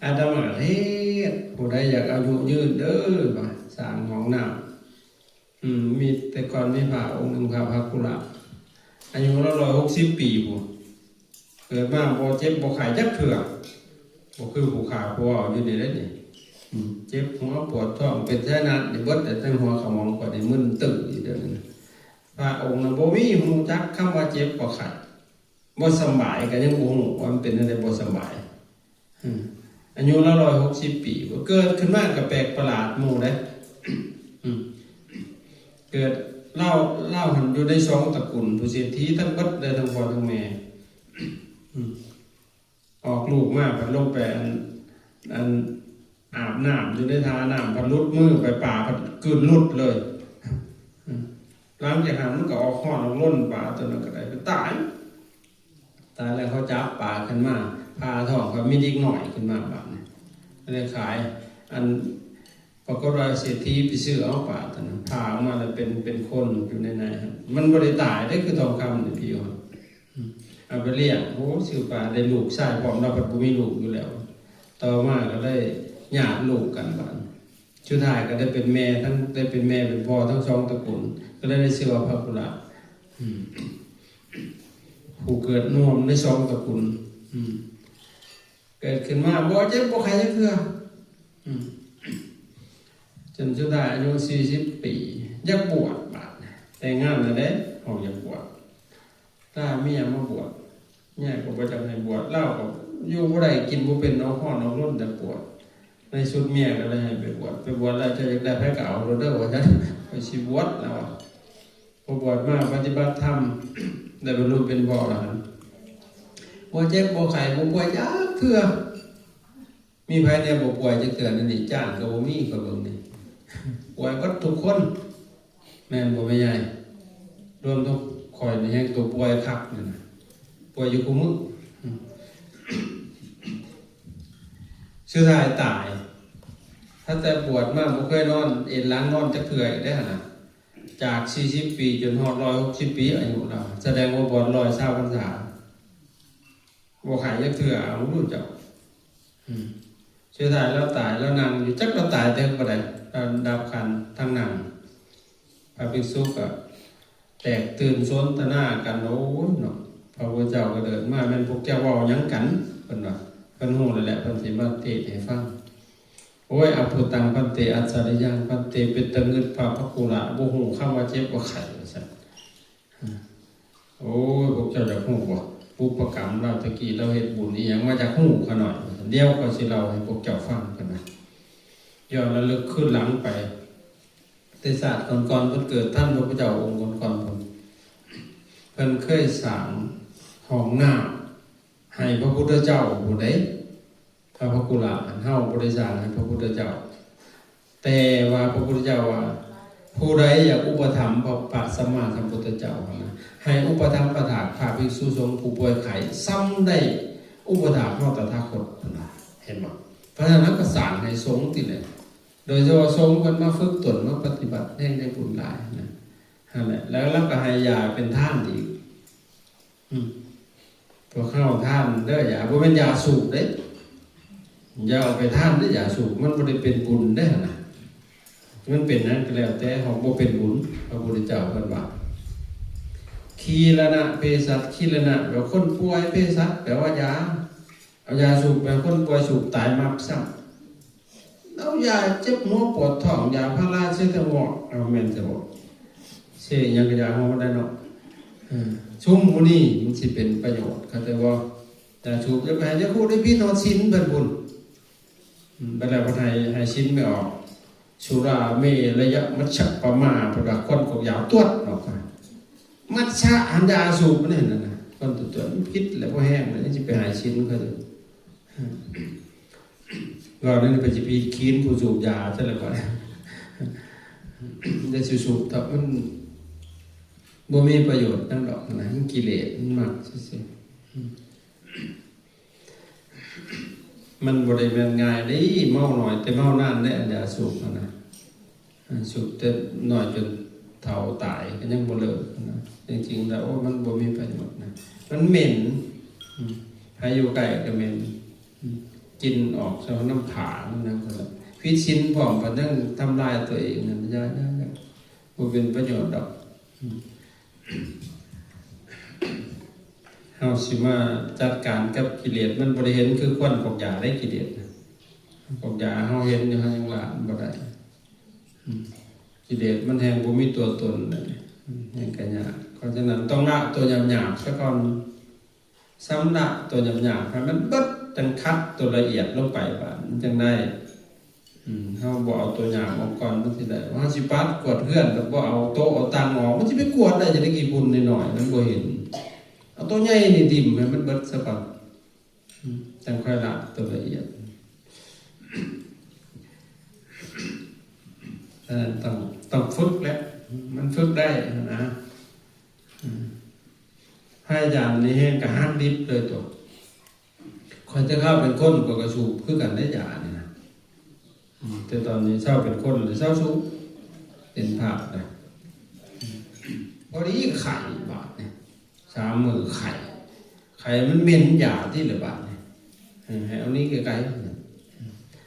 ອາດຕະມາເຮັດ, ຜູ້ໃດຢາກອາຍຸຍືນເດີ ວ່າສ້າງຫ້ອງນ້ຳ. ອືມ ມີ ແຕ່ກ່ອນມີພະອົງໜຶ່ງ ພະພັກຄຸລະ ອາຍຸລາວຮ້ອຍຫົກສິບປີພຸ້ນ. ເກີດມາບໍ່ເຈັບບໍ່ໄຂ້ຈັກເທື່ອ, ບໍ່ຄືຜູ້ຂ້າຜູ້ເວົ້າຢູ່ນີ້ເດ້ນີ້. ອືມ ເຈັບຫົວປວດທ້ອງເປັນໄຊນັດນີ້ເບິດ, ແຕ່ທັງຫົວຂະໝອງຂ້ອຍນີ້ມຶນຕຶ້ຢູ່ດຽວນີ້. ພະອົງນັ້ນບໍ່ມີຮູ້ຈັກຄຳວ່າເຈັບວ່າໄຂ້, ບໍ່ສຳບາຍກໍຍັງບໍ່ຮູ້ວ່າມັນເປັນແນວໃດບໍ່ສຳບາຍ. ອາຍຸລາວຮ້ອຍຫົກສິບປີ ເກີດຂຶ້ນມາກໍແປກປະຫຼາດໝູ່ເດ້. ອືມ ເກີດ ລາວ ລາວຫັ້ນຢູ່ໃນສອງຕະກຸນ ຜູ້ເສດຖີທັງເບິດເລີຍ ທັງພໍ່ທັງແມ່. ອືມ ອອກລູກມາພັດລົງໄປ ອັນ ອັນ ອາບນ້ຳຢູ່ໃນທ່ານ້ຳ ພັດຫຼຸດມືໄປ ປາພັດກືນຫຼຸດເລີຍ. ອືມ ຫຼັງຈາກນັ້ນມັນກໍອອກຮ້ອນອອກລົນ ປາຕົວນັ້ນກໍໄດ້ໄປຕາຍ. ຕາຍແລ້ວເຂົາຈັບປາຂຶ້ນມາ ຜ່າທ້ອງກໍມີເດັກນ້ອຍຂຶ້ນມາບາດນີ້ ກໍເລີຍຂາຍ. ອັນ ປາກົດວ່າເສດຖີໄປຊື້ເອົາປາຕົວນັ້ນ ຜ່າອອກມາແລ້ວເປັນ ເປັນຄົນຢູ່ໃນນັ້ນ. ມັນບໍ່ໄດ້ຕາຍເດ້ ຄືທອງຄຳນີ້ ພີ່. ອືມ ເອົາໄປລ້ຽງ ໂອ້ ຊື້ປາໄດ້ລູກຊາຍພ້ອມ ລາວພັດບໍ່ມີລູກຢູ່ແລ້ວ. ຕໍ່ມາກໍໄດ້ຍາດລູກກັນບາດ ສຸດທ້າຍກໍໄດ້ເປັນແມ່ທັງ ໄດ້ເປັນແມ່ເປັນພໍ່ທັງສອງຕະກຸນ ກໍເລີຍໄດ້ຊື່ວ່າພະຄຸລະ. ອືມ ຜູ້ເກີດຮ່ວມໃນສອງຕະກຸນ. ອືມ ເກີດຂຶ້ນມາບໍ່ເຈັບບໍ່ໄຂ້ຈັກເທື່ອ. ອືມ ຈົນສຸດທ້າຍອາຍຸສີ່ສິບປີ ຢາກບວດບາດ ແຕ່ງງານແລ້ວເດ້ ເຮົາຢາກບວດ. ຖ້າເມຍມາບວດ ເມຍກໍບໍ່ຢາກໃຫ້ບວດ ລາວກໍຢູ່ບໍ່ໄດ້ ກິນບໍ່ເປັນ ອອກຮ້ອນອອກລົນແຕ່ປວດ. ໃນສຸດເມຍກໍເລີຍໃຫ້ໄປບວດ ໄປບວດແລ້ວເຈົ້າຢາກໄດ້ໃຜກໍເອົາໂລດເດີ ວ່າຊັ້ນ. ຂ້ອຍຊິບວດ ລາວວ່າ. ພໍບວດມາປະຕິບັດທຳ ໄດ້ບັນລຸເປັນພໍລະຫັ້ນ ບໍ່ເຈັບບໍ່ໄຂ້ ບໍ່ປ່ວຍຈັກເທື່ອ. ມີໃຜແດ່ບໍ່ປ່ວຍຈັກເທື່ອໃນນີ້? ຈ້າງກໍບໍ່ມີ ຂ້ອຍເບິ່ງນີ້ ປ່ວຍເບິດທຸກຄົນ ແມ່ນບໍ່ແມ່ໃຫຍ່? ລວມທັງຂ້ອຍນີ້ແຮ່ງຕົວປ່ວຍຄັກນີ້ນະ ປ່ວຍຢູ່ຄູ່ມື້. ອືມ ສຸດທ້າຍຕາຍ ຖ້າແຕ່ບວດມາບໍ່ເຄີຍນອນເອັນຫຼັງນອນຈັກເທື່ອອີກເດ້ຫັ້ນນະ. ຈາກສີ່ສິບປີຈົນຮອດຮ້ອຍຫົກສິບປີອາຍຸລາວ ສະແດງວ່າບວດຮ້ອຍຊາວພັນສາ ບໍ່ໄຂ້ຈັກເທື່ອ ເອົາເບິ່ງດູເຈົ້າ. ອືມ ສຸດທ້າຍລາວຕາຍ ລາວນັ່ງຢູ່ ຈັກລາວຕາຍແຕ່ບໍ່ໄດ້ ລາວດັບຂັນທັງນັ່ງ. ພະພິກສຸກໍແຕກຕື່ນສົນທະນາກັນ ໂອ້ຍເນາະ ພະພຸດທະເຈົ້າກໍເດີນມາ ແມ່ນພວກເຈົ້າເວົ້າຫຍັງກັນ? ເພິ່ນວ່າ ເພິ່ນຮູ້ແລ້ວແຫຼະ ເພິ່ນຊິມາເທດໃຫ້ຟັງ. ໂອ້ຍ ອະພູຕັງພັນເຕ ອັດສະລິຍັງພັນເຕ ເປັນຕາງຶດພະ ພະຄຸລະ ບໍ່ຮູ້ຄຳວ່າເຈັບວ່າໄຂ້ ວ່າຊັ້ນ. ໂອ້ຍ ພວກເຈົ້າຢາກຮູ້ບໍ່? ບຸບປະກຳລາວແຕ່ກີ້ ລາວເຮັດບຸນອີ່ຫຍັງມາ ຢາກຮູ້ຂະໜ້ອຍ ດຽວຂ້ອຍຊິເລົ່າໃຫ້ພວກເຈົ້າຟັງ ເພິ່ນວ່າ. ຍ້ອນລະລຶກຄືນຫຼັງໄປ ແຕ່ຊາດກ່ອນໆ ເພິ່ນເກີດທັນພະພຸດທະເຈົ້າອົງກ່ອນໆ ເພິ່ນ ເພິ່ນເຄີຍສ້າງຫ້ອງນ້ຳ ໃຫ້ພະພຸດທະເຈົ້າຜູ້ໃດ ພະ ພະຄຸລະ ອັນເຮົາບໍ່ໄດ້ສ້າງໃຫ້ພະພຸດທະເຈົ້າ ແຕ່ວ່າພະພຸດທະເຈົ້າວ່າ ຜູ້ໃດຢາກອຸປະຖຳພະ ພະສຳມາສຳພຸດທະເຈົ້າຫັ້ນນະ ໃຫ້ອຸປະຖຳປະຖາກພະພິກສຸສົງຜູ້ປ່ວຍໄຂ້ ສ່ຳໄດ້ອຸປະຖາກເຮົາຕະຖາຄົດ ເພິ່ນວ່າ. ເຫັນບໍ່? ເພາະສະນັ້ນລາວກໍສ້າງໃຫ້ສົງຕິແຫຼະ ໂດຍສະເພາະສົງເພິ່ນມາຝຶກຕົນ ມາປະຕິບັດແຮ່ງໄດ້ບຸນຫຼາຍນະ ຫັ້ນແຫຼະ. ແລ້ວລາວກໍໃຫ້ຢາເປັນທານອີກ ອືມ ພວກເຮົາທານເດີຢາ ບໍ່ແມ່ນຢາສູບເດ້ ຢ່າເອົາໄປທານເດີຢາສູບ ມັນບໍ່ໄດ້ເປັນບຸນເດ້ຫັ້ນນະ. ມັນເປັນຫຍັງກໍແລ້ວແຕ່ ເຮົາບໍ່ເປັນບຸນ ພະພຸດທະເຈົ້າເພິ່ນວ່າ. ຄີລະນະເພສັດ ຄີລະນະ ແປວ່າຄົນປ່ວຍ ເພສັດ ແປວ່າຢາ ເອົາຢາສູບໄປໃຫ້ຄົນປ່ວຍສູບ ຕາຍມັບຊ້ຳ. ເອົາຢາເຈັບຫົວປວດທ້ອງ ຢາພາລາເຊຕາມອນ ເອົາແມ່ນຊະບໍ່? ເຊຫຍັງກໍຢາຫົວມັນໄດ້ເນາະ. ເອີ ຊຸມໝູ່ນີ້ມັນຊິເປັນປະໂຫຍດ ເຂົ້າໃຈບໍ່? ຢາສູບຢ່າໄປໃຫ້ ຢ່າຄູດໃຫ້ຜິດຮອດສິນເພິ່ນພຸ້ນ. ອືມ ບັດແລ້ວເພິ່ນໃຫ້ ໃຫ້ສິນໄປອອກ ສຸລາເມລະຍະມັດຊະປະມາ ເພິ່ນວ່າຄວັນຂອງຢາຕວດອອກມາ ມັດຊະ ອັນຢາສູບນີ້ຫັ້ນນະ ຄວັນຕວດ ມັນຜິດແລ້ວ ບໍ່ແຮງແລ້ວ ຍັງຊິໄປໃຫ້ສິນເຂົາຢູ່. ເວົ້າແນວນີ້ໄປຊິໄປຂີດຄີນຜູ້ສູບຢາຊະແລ້ວບັດນີ້ ຢ່າຊິສູບເຖາະ ມັນບໍ່ມີປະໂຫຍດຫຍັງດອກນະ ມັນກິເລດມັນມັກຊື່ໆ. ມັນບໍ່ໄດ້ແມ່ນງ່າຍເດ້ ເມົາໜ້ອຍແຕ່ເມົານານເດ້ ອັນຢາສູບຫັ້ນນະ. ສູບແຕ່ນ້ອຍຈົນເຖົ້າຕາຍກໍຍັງບໍ່ເລີກນະ. ຈິງໆແລ້ວ ໂອ້ ມັນບໍ່ມີປະໂຫຍດນະ ມັນເໝັນ. ອືມ ໃຜຢູ່ໃກ້ກໍເໝັນ. ອືມ ກິ່ນອອກຊະນ້ຳຜາ ນ້ຳຫຍັງພຸ້ນລະ ຜິດສິນພ້ອມ ບັດຍັງທຳລາຍຕົວເອງນັ້ນ. ຢ່າ ຢ່າ ຢ່າ ບໍ່ເປັນປະໂຫຍດດອກ. ອືມ ເຮົາຊິມາຈັດການກັບກິເລດ ມັນບໍ່ໄດ້ເຫັນຄືຄວັນຂອງຢາໄດ້ ກິເລດນະ. ຂອງຢາເຮົາເຫັນຢູ່ ເຮົາຍັງລາມັນບໍ່ໄດ້. ອືມ ກິເລດມັນແຮ່ງບໍ່ມີຕົວຕົນນະ ອືມ ແຮ່ງກະຍາກ. ເພາະສະນັ້ນຕ້ອງລະຕົວຫຍາບໆຊະກ່ອນ ຊຳລະຕົວຫຍາບໆໃຫ້ມັນເບິດ ຈັ່ງຄັດຕົວລະອຽດລົງໄປ ບາດມັນຈັ່ງໄດ້. ອືມ ເຮົາບໍ່ເອົາຕົວຫຍາບອອກກ່ອນ ມັນຊິໄດ້. ເຮົາຊິປາດກວາດເຮືອນ ແລ້ວບໍ່ເອົາໂຕະເອົາຕັ່ງອອກ ມັນຊິໄປກວາດໄດ້ຈັ່ງໃດ ຂີ້ຝຸ່ນນ້ອຍໆ ມັນບໍ່ເຫັນ. ເອົາໂຕະໃຫຍ່ນີ້ຖິ້ມໃຫ້ມັນເບິດຊະກ່ອນ ອືມ ຈັ່ງຄ່ອຍລະຕົວລະອຽດ. ເອີ ຕ້ອງ ຕ້ອງຝຶກແຫຼະ ມັນຝຶກໄດ້ຫັ້ນນະ. ອືມ ພະອາຈານນີ້ແຮງກະຫັກດິບເລີຍຕົວະ. ຂ້ອຍແຕ່ເກົ່າເປັນຄົນ ຂ້ອຍກໍສູບຄືກັນເດ້ຢານີ້ນະ. ອືມ ແຕ່ຕອນນີ້ເຊົາເປັນຄົນ ເຊົາສູບ ເປັນພາບນະ. ພໍດີໄຂ້ບາດນີ້ ສາມມື້ໄຂ້ ໄຂ້ມັນເໝັນຢາຕິລະບາດນີ້. ເອີ ໃຫ້ເອົາໜີໄກ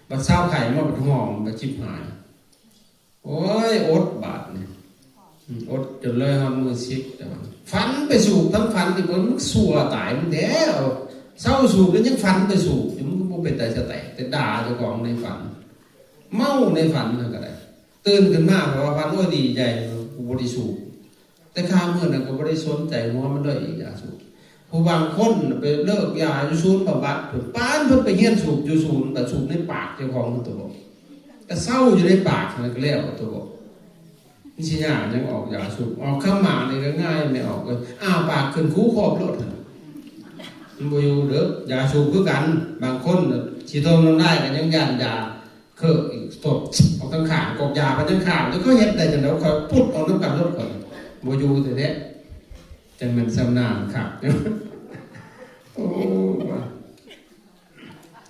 ໆ ບັດເຊົາໄຂ້ມາບັດຫອມ ບັດຈິບຫາຍ. ໂອ້ຍ ອົດບາດນີ້ ອືມ ອົດຈົນເລີຍຮອດມື້ສິບ ແຕ່ວ່າຝັນໄປສູບ ທັງຝັນທີ່ມັນຊົ່ວຕາຍ ມັນແທ້ ເຊົາສູບແລ້ວຍັງຝັນໄປສູບຢູ່ ມັນກໍບໍ່ເປັນຕາສະແຕກ ແຕ່ດ່າເຈົ້າຂອງໃນຝັນ ເມົາໃນຝັນນັ້ນກໍໄດ້. ຕື່ນຂຶ້ນມາ ເພາະວ່າຝັນ ໂອ້ຍ ດີໃຈ ກູບໍ່ໄດ້ສູບ. ແຕ່ຄາວມື້ນັ້ນກໍບໍ່ໄດ້ສົນໃຈຫົວມັນເລີຍ ຢາສູບ. ຜູ້ບາງຄົນໄປເລີກຢາຢູ່ສູນບຳບັດພຸ້ນ ປານເພິ່ນໄປຮຽນສູບຢູ່ສູນ ບາດສູບໃນປາກເຈົ້າຂອງພຸ້ນຕົວະ ກະເຊົາຢູ່ໃນປາກຫັ້ນ ກະແລ້ວຕົວະ. ມັນຊິຍາກຫຍັງອອກຢາສູບ ອອກຄຳໝາກນີ້ກະງ່າຍ ແມ່ອອກເອີຍ ອ້າປາກຂຶ້ນຄູຂອບໂລດຫັ້ນ ມັນບໍ່ຢູ່ເດີ. ຢາສູບຄືກັນ ບາງຄົນຊິຖົ່ມນ້ຳລາຍກະຍັງຢ້ານຢາ ເຄີອີກ ຕົດອອກທາງຂ້າງ ກອກຢາໄປທາງຂ້າງ ແລ້ວເຂົາເຮັດໄດ້ຈັ່ງໃດ ຂ້ອຍປຸດອອກນຳກັນໂລດ ຂ້ອຍບໍ່ຢູ່ແທ້ໆ. ຈັ່ງແມ່ນຊຳນານຄັກ. ໂອ້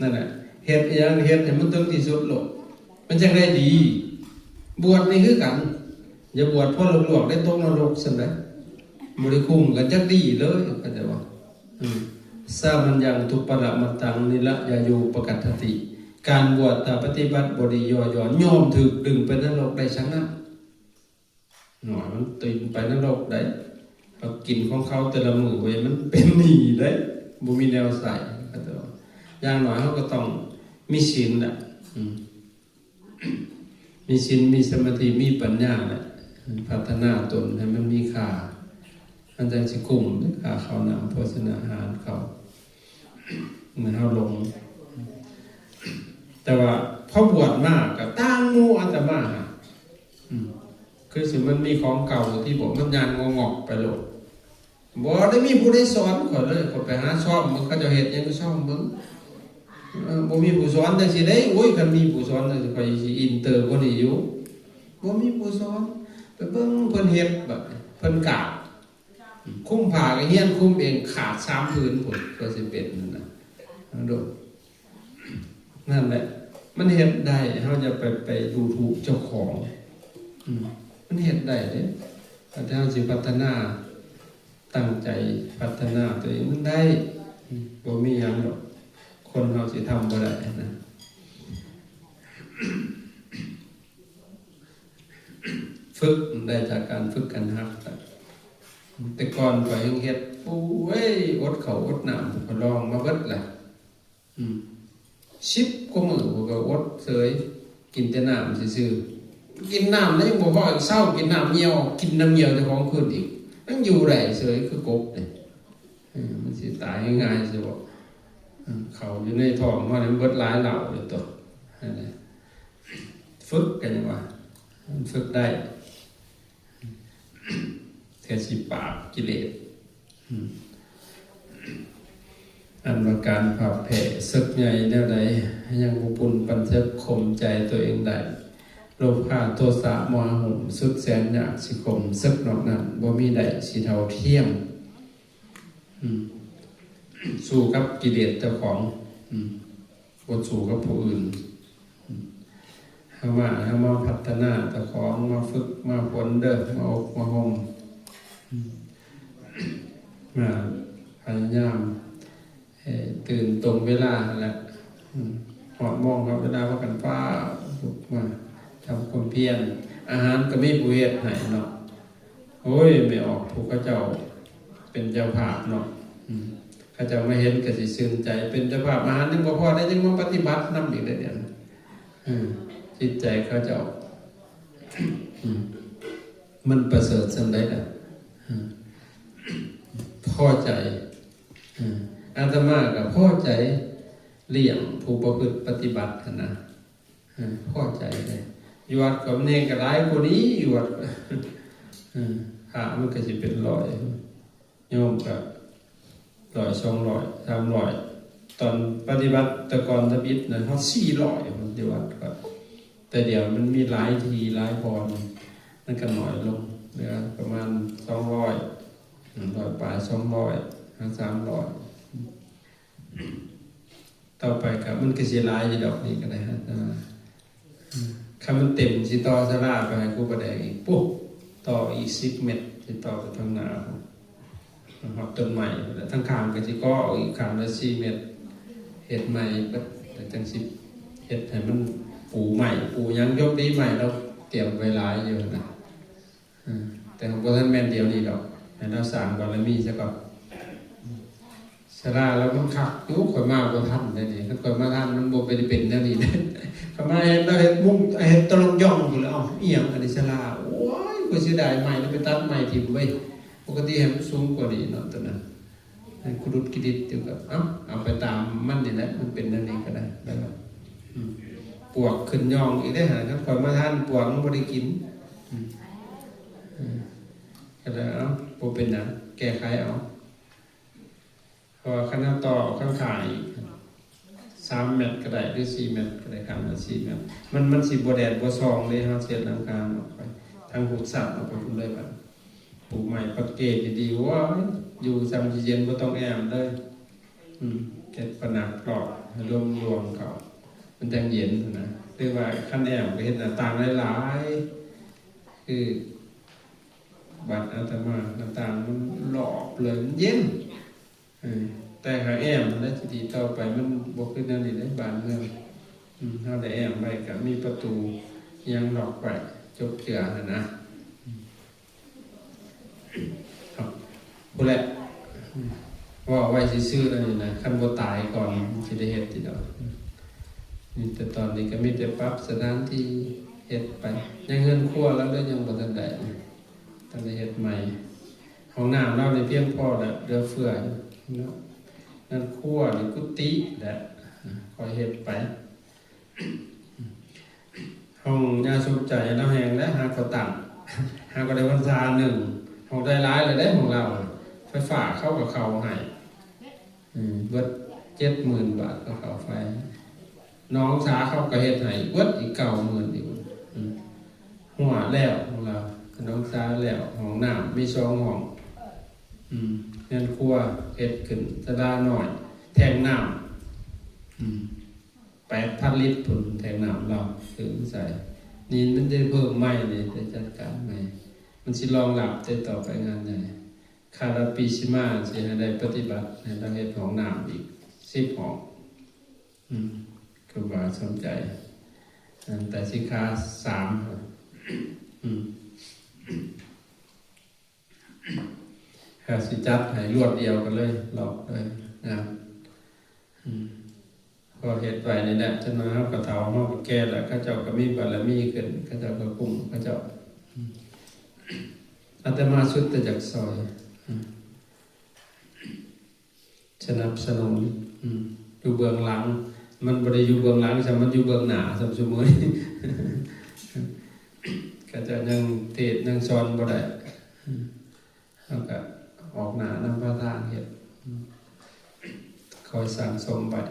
ນັ້ນແຫຼະ ເຮັດອີ່ຫຍັງເຮັດໃຫ້ມັນເຖິງທີ່ສຸດໂລດ ມັນຈັ່ງໄດ້ດີ. ບວດນີ້ຄືກັນ ຢ່າບວດພໍລວກໆ ໄດ້ຕົກນະລົກຊັ້ນໃດ ບໍ່ໄດ້ຄຸ້ມກັນຈັກດີ້ເລີຍ ເຂົ້າໃຈບໍ່? ອືມ ສາມັນຍັງທຸປະລະມັດຕັງ ນິລະຍາຍຸປະກັດຖະຕິ ການບວດຖ້າປະຕິບັດບໍ່ດີ ຍໍຍ້ອນ ຍ່ອມຖືກດຶງໄປນະລົກໄດ້ຊັ້ນນະ. ໜ້ອຍມັນຕື່ມໄປນະລົກໄດ໋ ເຂົາກິນຂອງເຂົາແຕ່ລະມື້ເວີຍ ມັນເປັນໜີ້ໄດ໋ ບໍ່ມີແນວໃຊ້. ຢ່າງໜ້ອຍເຮົາກໍຕ້ອງມີສິນແຫຼະ ອືມ ມີສິນ ມີສະມາທິ ມີປັນຍາແຫຼະ ພັດທະນາຕົນໃຫ້ມັນມີຄ່າ ມັນຈັ່ງຊິກຸ້ມເດ້ ຄ່າເຂົ້ານ້ຳ ໂພຊະນາຫານເຂົາ ໃຫ້ເຮົາລົງ. ແຕ່ວ່າພໍບວດມາກໍຕ່າງໝູ່ອາດຕະມາ ອືມ ຄືຊິມັນມີຂອງເກົ່າທີ່ບອກ ມັນຍ່າງງອກໆໄປໂລດ. ບໍ່ໄດ້ມີຜູ້ໃດສອນຂ້ອຍເລີຍ ຂ້ອຍໄປຫາຊອມເບິ່ງ ເຂົາເຈົ້າເຮັດຫຍັງກໍຊອມເບິ່ງ. ເອີ ບໍ່ມີຜູ້ສອນຈັ່ງຊີ້ເດ້. ໂອ້ຍ ຄັນມີຜູ້ສອນຈັ່ງຊີ້ ຂ້ອຍຊິອິນເຕີກວ່ານີ້ຢູ່. ບໍ່ມີຜູ້ສອນ ໄປເບິ່ງເພິ່ນເຮັດ ບາດນີ້ເພິ່ນກາບ ຄຸມຜ້າກໍຮຽນຄຸມເອງ ຂາດສາມຜືນພຸ້ນ ກວ່າຊິເປັນຫັ້ນນະ. ໂດ ນັ້ນແຫຼະ ມັນເຮັດໄດ້ ເຮົາຢ່າໄປ ໄປດູຖູກເຈົ້າຂອງ. ອືມ ມັນເຮັດໄດ້ເດ້ ຖ້າເຮົາຊິພັດທະນາ ຕັ້ງໃຈພັດທະນາຕົວເອງ ມັນໄດ້. ອືມ ບໍ່ມີຫຍັງດອກ ຄົນເຮົາຊິທຳບໍ່ໄດ້ນະ. ຝຶກໄດ້ຈາກການຝຶກການຫັດ. ແຕ່ກ່ອນຂ້ອຍຍັງເຮັດ ໂອ້ຍ ອົດເຂົ້າອົດນ້ຳ ຂ້ອຍລອງມາເບິດແຫຼະ. ອືມ ສິບກວ່າມື້ ຂ້ອຍກໍອົດເສີຍ ກິນແຕ່ນ້ຳຊື່ໆ. ກິນນ້ຳແລ້ວຍັງບໍ່ພໍອີກ ເຊົ້າກິນນ້ຳຍ່ຽວ ກິນນ້ຳຍ່ຽວເຈົ້າຂອງຄືນອີກ ຍັງຢູ່ໄດ້ເສີຍຄືກົບນີ້. ເອີ ມັນຊິຕາຍງ່າຍໆຊິບໍ? ເອີ ເຂົ້າຢູ່ໃນທ້ອງມານີ້ມັນເບິດຫຼາຍເຫຼົ່າເລີຍຕົວະ. ຫັ້ນແຫຼະ ຝຶກກັນວ່າ ມັນຝຶກໄດ້ ເພື່ອຊິປາບກິເລດ. ອັນວ່າການຜັກແຜ່ເສິກໃຫຍ່ແນວໃດ ຍັງບໍ່ປຸ້ນປັນເສິກຂົ່ມໃຈຕົວເອງໄດ້. ໂລພະໂທສະໂມຫະໂຫມ ສຸດແສນຍາກຊິຂົ່ມເສິກນອກນັ້ນ ບໍ່ມີໃດຊິເທົ່າທຽມ. ອືມ ສູ້ກັບກິເລດເຈົ້າຂອງ ອືມ ບໍ່ສູ້ກັບຜູ້ອື່ນ. ເຮົາມາ ເຮົາມາພັດທະນາເຈົ້າຂອງ ມາຝຶກມາຝົນເດີ ມາອົບມາໂຮມ ມາພະຍາຍາມໃຫ້ຕື່ນຕົງເວລາຫັ້ນແຫຼະ. ອືມ ຮອດໂມງຮອດເວລາ ພາກັນຟ້າວລຸກມາທຳຄວາມພຽນ. ອາຫານກໍມີຜູ້ເຮັດໃຫ້ເນາະ. ໂອ້ຍ ແມ່ອອກຜູ້ເຂົາເຈົ້າເປັນເຈົ້າພາບເນາະ. ອືມ ເຂົາເຈົ້າມາເຫັນກໍຊິຊື່ນໃຈ ເປັນເຈົ້າພາບອາຫານຍັງບໍ່ພໍໄດ້ ຍັງມາປະຕິບັດນຳອີກເດ້ ດຽວນີ້. ເອີ ຈິດໃຈເຂົາເຈົ້າ ອືມ ມັນປະເສີດສ່ຳໃດລະ. ເອີ ພໍໃຈ. ເອີ ອາດຕະມາກໍພໍໃຈ ລ້ຽງຜູ້ປະພຶດປະຕິບັດຫັ້ນນະ. ເອີ ພໍໃຈເດ້ ຢູ່ວັດກໍແມ່ນກໍຫຼາຍກວ່ານີ້ ຢູ່ວັດ ເອີ ພະມັນກໍຊິເປັນຮ້ອຍ ໂຍມກໍຮ້ອຍ ສອງຮ້ອຍ ສາມຮ້ອຍ ຕອນປະຕິບັດແຕ່ກ່ອນທຳອິດນະ ຮອດສີ່ຮ້ອຍພຸ້ນ ຢູ່ວັດກໍ ແຕ່ດຽວມັນມີຫຼາຍທີ່ຫຼາຍບ່ອນ ມັນກໍໜ້ອຍລົງ ເຫຼືອປະມານສອງຮ້ອຍ ຮ້ອຍປາຍ ສອງຮ້ອຍ ຫາສາມຮ້ອຍ. ຕໍ່ໄປກໍມັນກໍຊິຫຼາຍຢູ່ດອກ ນີ້ກໍໄດ້ຮະ ແຕ່ວ່າ ອືມ ຄັນມັນເຕັມ ຊິຕໍ່ສາລາໄປໃຫ້ຄູບາແດງອີກ ປຸ ຕໍ່ອີກສິບແມັດ ຊິຕໍ່ໄປທາງໜ້າພຸ້ນ ຮອດຕົ້ນໄມ້ພຸ້ນແຫຼະ ທາງຂ້າງກໍຊິກໍ່ອອກອີກຂ້າງລະສີ່ແມັດ ເຮັດໃໝ່ເບິດ ແລ້ວຈັ່ງຊິເຮັດໃຫ້ມັນ ປູໄມ້ປູຫຍັງ ຍົກດີໄມ້ລາວຕຽມໄວ້ຫຼາຍຢູ່ຫັ້ນນະ. ເອີ ແຕ່ບໍ່ທັນແມ່ນດຽວນີ້ດອກ ໃຫ້ລາວສ້າງບາລະມີຊະກ່ອນ. ສາລາລາວມັນຄັກຢູ່ ຂ້ອຍມາບໍ່ທັນເດ້ນີ້ ຄັນຂ້ອຍມາທັນມັນບໍ່ໄດ້ເປັນແນວນີ້ເດ້. ຂ້ອຍມາເຫັນລາວເຮັດມຸງ ເຮັດຕະລອງຢອງພຸ້ນແຫຼະ ເອົ້າ ອີ່ຫຍັງອັນນີ້ສາລາ ໂອ້ຍ ຂ້ອຍເສຍດາຍໄມ້ ລາວໄປຕັດໄມ້ຖິ້ມເວີຍ ປົກກະຕິໃຫ້ມັນສູງກວ່ານີ້ເນາະ ຕອນນັ້ນ ໃຫ້ກຸດຸດກິດິດຢູ່ ກໍເອົາ ເອົາໄປຕາມມັນນີ້ແຫຼະ ມັນເປັນແນວນີ້ກໍໄດ້ ແລ້ວກໍ ອືມ ປວກຂຶ້ນຍ່ອງອີກເດ້ຫັ້ນ ຄັນຂ້ອຍມາທັນ ປວກມັນບໍ່ໄດ້ກິນ ອືມ ເອີ ກໍເລີຍ ເອົ້າ ບໍ່ເປັນຫຍັງ ແກ້ໄຂເອົາ ເພາະວ່າຄັນເຮົາຕໍ່ຂ້າງຂ້າງອີກ ສາມແມັດກໍໄດ້ ຫຼື ສີ່ແມັດກໍໄດ້ ຂ້າງລະສີ່ແມັດ ມັນ ມັນຊິບໍ່ແດດບໍ່ສ່ອງເດ້ ເຮົາຊິເຮັດຫຼັງຄາອອກໄປ ທາງພຸດສັດອອກໄປພຸ້ນເລີຍ ບາດ ປູໄມ້ປັກເກດດີໆ ໂອ້ຍ ຢູ່ຊ່ຳຊິເຢັນ ບໍ່ຕ້ອງແອ້ມເລີຍ ອືມ ເຮັດຜະໜັກລອບໃຫ້ລົມລວງເຂົ້າ ມັນຈັ່ງເຢັນຫັ້ນນະ ຫຼືວ່າຄັນແອ້ມກໍເຮັດໜ້າຕ່າງຫຼາຍໆ ຄືວັດອາດຕະມາ ໜ້າຕ່າງມັນລອບເລີຍ ມັນເຢັນ. ເອີ ແຕ່ຫາກແອ້ມຫັ້ນແຫຼະ ຊິດີ ຕໍ່ໄປມັນບໍ່ຄືແນວນີ້ເດ້ ບ້ານເມືອງ ອືມ ເຮົາໄດ້ແອ້ມໄວ້ ກະມີປະຕູຫຍັງລັອກໄວ້ ຈົບເຈື່ອຫັ້ນນະ ອືມ ພຸ້ນແຫຼະ ອືມ ເວົ້າໄວ້ຊື່ໆ ແນວນີ້ນະ ຄັນບໍ່ຕາຍກ່ອນ ມັນຊິໄດ້ເຮັດຕິດອກ ອືມ ມີແຕ່ຕອນນີ້ກະມີແຕ່ປັບສະຖານທີ່ເຮັດໄປ ຍັງເຮືອນຄົວລາວເດີ ຍັງບໍ່ທັນໄດ້ ຕ້ອງໄດ້ເຮັດໃໝ່ ຫ້ອງນ້ຳລາວນີ້ພຽງພໍແລ້ວ ເຫຼືອເຟືອຢູ່ເນາະ ເຮືອນຄົວນີ້ ກຸຕິແຫຼະ ຄ່ອຍເຮັດໄປ ຫ້ອງຍາສົມໃຈລາວແຮງແລ້ວ ຫາກໍຕັ້ງ ຫາກໍໄດ້ວັນຊາໜຶ່ງ ຫ້ອງໄດ້ຫຼາຍແລ້ວເດ້ ຫ້ອງລາວ ໄຟຟ້າເຂົາກໍເຂົ້າໃຫ້ ອືມ ເບິດເຈັດໝື່ນບາດ ຄ່າເຂົ້າໄຟ ໜອງສາເຂົາກໍເຮັດໃຫ້ເບິດອີກເກົ້າໝື່ນອີກ ອືມ ຮົ້ວແລ້ວຂອງລາວ ໜອງສາແລ້ວ ຫ້ອງນ້ຳມີສອງຫ້ອງ ອືມ ເຮືອນຄົວເຮັດຂຶ້ນ ສາລານ້ອຍ ແທງນ້ຳ ອືມ ແປດພັນລິດພຸ້ນ ແທງນ້ຳລາວ ເອີ ໃສ່ ນີ້ມັນໄດ້ເພີ່ມໃໝ່ນີ້ ໄດ້ຈັດການໃໝ່ ມັນຊິລອງຮັບໄດ້ຕໍ່ໄປງານໃຫຍ່ ຄາດວ່າປີຊິມາຊິໃຫ້ໄດ້ປະຕິບັດ ໃຫ້ລາວເຮັດຫ້ອງນ້ຳອີກສິບຫ້ອງ ອືມ ຄືວ່າສົນໃຈ ອັນໄຕສິກຂາສາມ ອືມ ເຮົາຊິຈັດໃຫ້ລວດດຽວກັນເລີຍ ລອບເລີຍ ງາມ ອືມ ພໍເຮັດໄວ້ນີ້ແຫຼະ ຈັກໜ້ອຍເຮົາກໍເຖົ້າ ເຮົາກໍແກ່ແລ້ວ ເຂົາເຈົ້າກໍມີບາລະມີຂຶ້ນ ເຂົາເຈົ້າກໍກຸ້ມເຂົາເຈົ້າ ອືມ ອາດຕະມາສຸດແຕ່ຢາກຊ່ອຍ ອືມ ສະໜັບສະໜູນ ອືມ ຢູ່ເບື້ອງຫຼັງ ມັນບໍ່ໄດ້ຢູ່ເບື້ອງຫຼັງຊ້ຳ ມັນຢູ່ເບື້ອງໜ້າຊ້ຳຊຸມື້ນີ້ ເຂົາເຈົ້າຍັງເທດຍັງສອນບໍ່ໄດ້ ອືມ ເຮົາກະອອກໜ້ານຳພາທາງເຮັດ ອືມ ຄອຍສັ່ງສົມໄວ້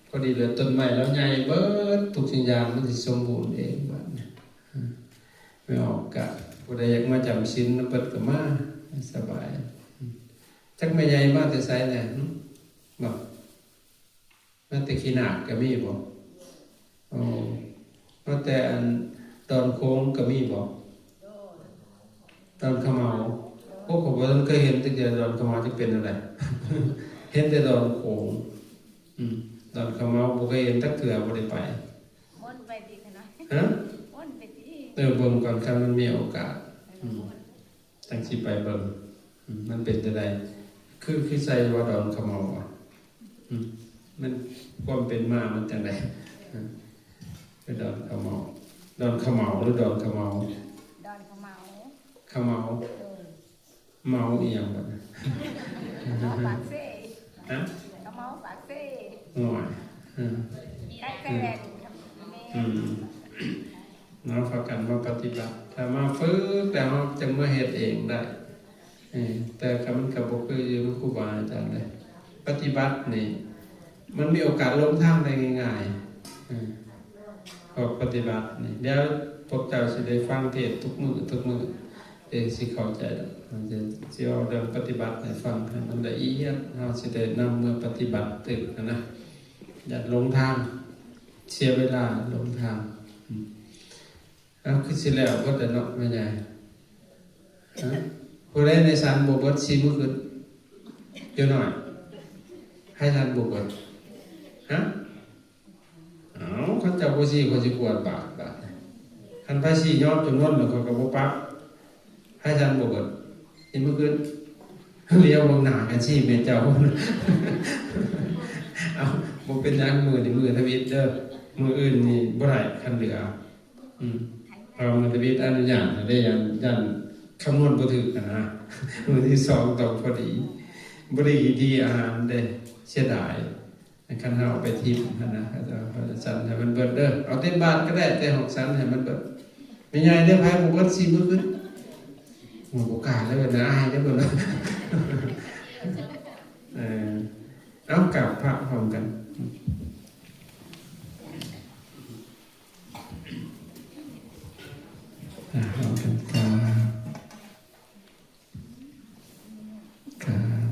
ພໍດີແລ້ວ ຕົ້ນໄມ້ລາວໃຫຍ່ເບິດ ທຸກສິ່ງຢ່າງມັນຊິສົມບູນເອງບາດນີ້ ອືມ ແມ່ອອກກະ ຜູ້ໃດຢາກມາຈຳສິນນຳເພິ່ນກໍມາ ສະບາຍ ອືມ ຈັກແມ່ໃຫຍ່ມາແຕ່ໃສແດ່ ຫຶ ບໍ່ ມາແຕ່ຂີ້ນາກກໍມີບໍ່? ໂອ້ ມາແຕ່ອັນດອນໂຂງກໍມີບໍ່? ດອນຂະເໝົາ ໂອ້ ຂ້ອຍບໍ່ທັນເຄີຍເຫັນຈັກເທື່ອ ດອນຂະເໝົາຈະເປັນແນວໃດ ເຫັນແຕ່ດອນໂຂງ ອືມ ດອນຂະເໝົາບໍ່ເຄີຍເຫັນຈັກເທື່ອ ບໍ່ໄດ້ໄປ ວົນໄປຕິຂະນ້ອຍ ຮະ? ວົນໄປຕິ ເອີ ເບິ່ງກ່ອນ ຄັນມັນມີໂອກາດ ເອີ ອືມ ວົນ ຈັ່ງຊິໄປເບິ່ງ ອືມ ມັນເປັນຈັ່ງໃດ ຄື ຄືໃສ່ວ່າດອນຂະເໝົາ ອືມ ມັນ ຄວາມເປັນມາມັນຈັ່ງໃດ ອືມ ຄືດອນຂະເໝົາ ດອນຂະເໝົາ ຫຼື ດອນຂະເໝົາ? ດອນຂະເໝົາ ຂະເໝົາ ເອີ ເໝົາອີ່ຫຍັງບັດນີ້? ຂະເໝົາປາກເຊ ຮະ? ຂະເໝົາປາກເຊ ໂອ້ຍ ອືມ ອືມ ເນາະ ພາກັນມາປະຕິບັດ. ຖ້າມາຝຶກແລ້ວ ເຮົາຈຶ່ງມາເຮັດເອງໄດ້. ເອີ ແຕ່ກໍມັນກໍບໍ່ຄືຢູ່ນຳຄູບາອາຈານເດ້. ປະຕິບັດນີ້ ມັນມີໂອກາດຫຼົງທາງໄດ້ງ່າຍໆ. ເອີ ພວກປະຕິບັດນີ້ ດຽວພວກເຈົ້າຊິໄດ້ຟັງເທດທຸກມື້ ທຸກມື້ ເອ ຊິເຂົ້າໃຈດອກ. ເຮົາຈະ ຊິເວົ້າເລື່ອງປະຕິບັດໃຫ້ຟັງ ໃຫ້ມັນລະອຽດ ເຮົາຊິໄດ້ນຳເມືອປະຕິບັດຕື່ມຫັ້ນນະ. ຢ່າຫຼົງທາງ ເສຍເວລາຫຼົງທາງ. ອືມ ເອົາ ຄືຊິແລ້ວເບິດແລ້ວເນາະ ແມ່ໃຫຍ່? ຮະ? ຜູ້ໃດໃນສັນບໍ່ເບິດ ຊີ້ມືຂຶ້ນ. ເຈົ້ານ້ອຍ ໃຜສັນບໍ່ເບິດ? ຮະ? ເອົາ ຄັນເຈົ້າບໍ່ຊີ້ ຂ້ອຍຊິກວດບາດ ບາດ. ຄັນໃຜຊີ້ຍອມຈຳນວນ ຂ້ອຍກໍບໍ່ປັບ. ໃຜສັນບໍ່ເບິດ? ຊີ້ມືຂຶ້ນ. ລຽວເບິ່ງໜ້າກັນຊີ້ແມ່ເຈົ້າ. ເອົາ ບໍ່ເປັນຫຍັງ ມື້ນີ້ມື້ທຳອິດເດີ. ມື້ອື່ນນີ້ບໍ່ໄດ້ ຄັນເຫຼືອ. ອືມ ເພາະວ່າມື້ທຳອິດອະນຸຍາດໃຫ້ໄດ້ ຢ້ານ ຢ້ານຄຳນວນບໍ່ຖືກຫັ້ນນະ. ມື້ທີສອງຕ້ອງພໍດີ. ບໍ່ໄດ້ຂີ້ຖີ່ອາຫານເດ້ ເສຍດາຍ. ຄັນເຮົາເອົາໄປຖິ້ມຫັ້ນນະ ເຂົາເຈົ້າວ່າສັນໃຫ້ມັນເບິດເດີ. ເອົາເຕັມບາດກໍໄດ້ ແຕ່ຮອກສັນໃຫ້ມັນເບິດ. ແມ່ໃຫຍ່ເດ້ ໃຜບໍ່ເບິດ ຊີ້ມືຂຶ້ນ. ໂອ້ ບໍ່ກ້າເລີຍນະ ອາຍເດ້ເພິ່ນ. ເອີ ເອົາ ກາບພະພ້ອມກັນ. ອ່າ ເຮົາກັນ ກາບ ກາບ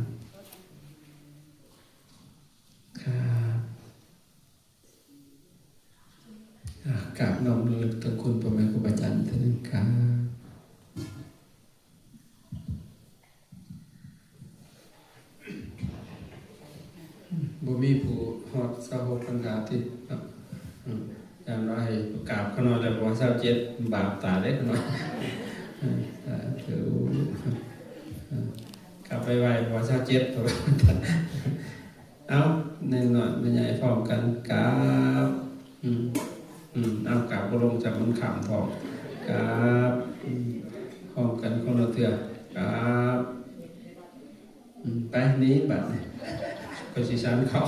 ກາບ ອ່າ ກາບນ້ອມລະລຶກເຖິງຄຸນພໍ່ແມ່ຄູບາອາຈານເທື່ອໜຶ່ງ ກາບ. ບໍ່ມີຜູ້ຮອດຊາວຫົກພັນດາຕິເນາະ. ອືມ ຢ່າງໜ້ອຍໃຫ້ກາບຂ້ານ້ອຍແລ້ວ ບໍ່ຊາວເຈັດ ບາບຕາຍເດ້ຂ້ານ້ອຍ. ເອີ ສາທຸ. ເອີ ກາບໄວໆ ບໍ່ຊາວເຈັດ. ເອົາ ນ້ອຍໆ ແມ່ໃຫຍ່ພ້ອມກັນ ກາບ. ອືມ ອືມ ເອົາ ກາບບໍ່ລົງ ຈັບມັນຂ້າມພ້ອມ ກາບ. ອືມ ພ້ອມກັນຄົນລະເທື່ອ ກາບ. ອືມ ໄປ ໜີບາດນີ້ ຂ້ອຍຊິສັນເຂົ້າ.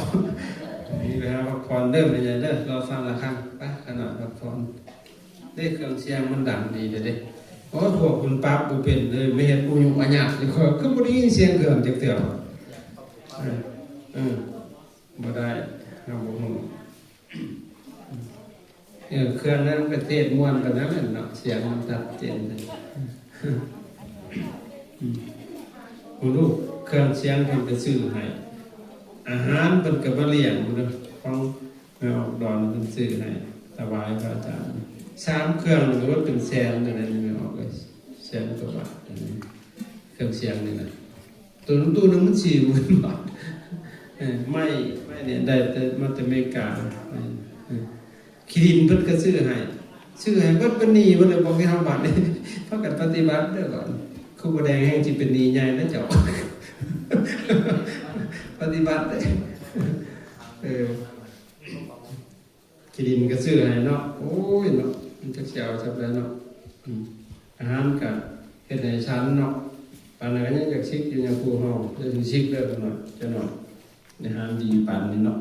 ໜີໄປຫາພັກຜ່ອນເດີ ແມ່ໃຫຍ່ເດີ ລໍຟັງລະຄັງ. ໄປ ຂ້ານ້ອຍພັກຜ່ອນເດ້ ເຄື່ອງສຽງມັນດັງດີເດ້. ໂອ້ຍ ພວກເພິ່ນປັບບໍ່ເປັນເລີຍ ມາເຮັດອຸຍຸອະຍາດຢູ່ ຂ້ອຍຄືບໍ່ໄດ້ຍິນສຽງເຄື່ອງຈັກເທື່ອ. ເອີ ເອີ ບໍ່ໄດ້ ເຮົາບໍ່ຮູ້. ເອີ ເຄື່ອງນັ້ນປະເທດມ່ວນປານນັ້ນແຫຼະເນາະ ສຽງມັນຊັດເຈນ. ອືມ ບໍ່ຮູ້ ເຄື່ອງສຽງເພິ່ນກໍຊື້ໃຫ້ ອາຫານເພິ່ນກໍມາລ້ຽງເດີ ຂອງແມ່ອອກດອນເພິ່ນຊື້ໃຫ້ຖວາຍພະອາຈານ ສາມເຄື່ອງ ໂອ້ຍ ເປັນແສນເດ້ ແມ່ອອກເອີຍ ແສນກວ່າບາດ ເຄື່ອງສຽງນີ້ນະ. ໂຕໜຶ່ງ ໂຕໜຶ່ງມັນສີ່ໝື່ນບາດ. ເອີ ໄມ້ ໄມ້ນີ້ໄດ້ແຕ່ ມາແຕ່ເມກາ. ເອີ ເອີ ຂີ້ດິນເພິ່ນກໍຊື້ໃຫ້ ຊື້ໃຫ້ເບິດ ເປັນໜີ້ເບິດແລ້ວ ບອກໃຫ້ເຮົາບາດນີ້ ພາກັນປະຕິບັດເດີບາດ. ຄູບາແດງແຮ່ງຊິເປັນໜີ້ໃຫຍ່ນະເຈົ້າ ປະຕິບັດເດີ. ເອີ ທີ່ດິນກໍຊື້ໃຫ້ເນາະ. ໂອ້ຍເນາະ ມັນຈັກຊິເອົາສ່ຳໃດເນາະ. ອືມ ອາຫານກໍເຮັດໃຫ້ສັນເນາະ. ປານນັ້ນກໍຍັງຢາກສິກຢູ່ ຍາຄູເຮົາ ຢ່າຊິສິກເດີເນາະ ເຈົ້າເນາະ. ອາຫານດີປານນີ້ເນາະ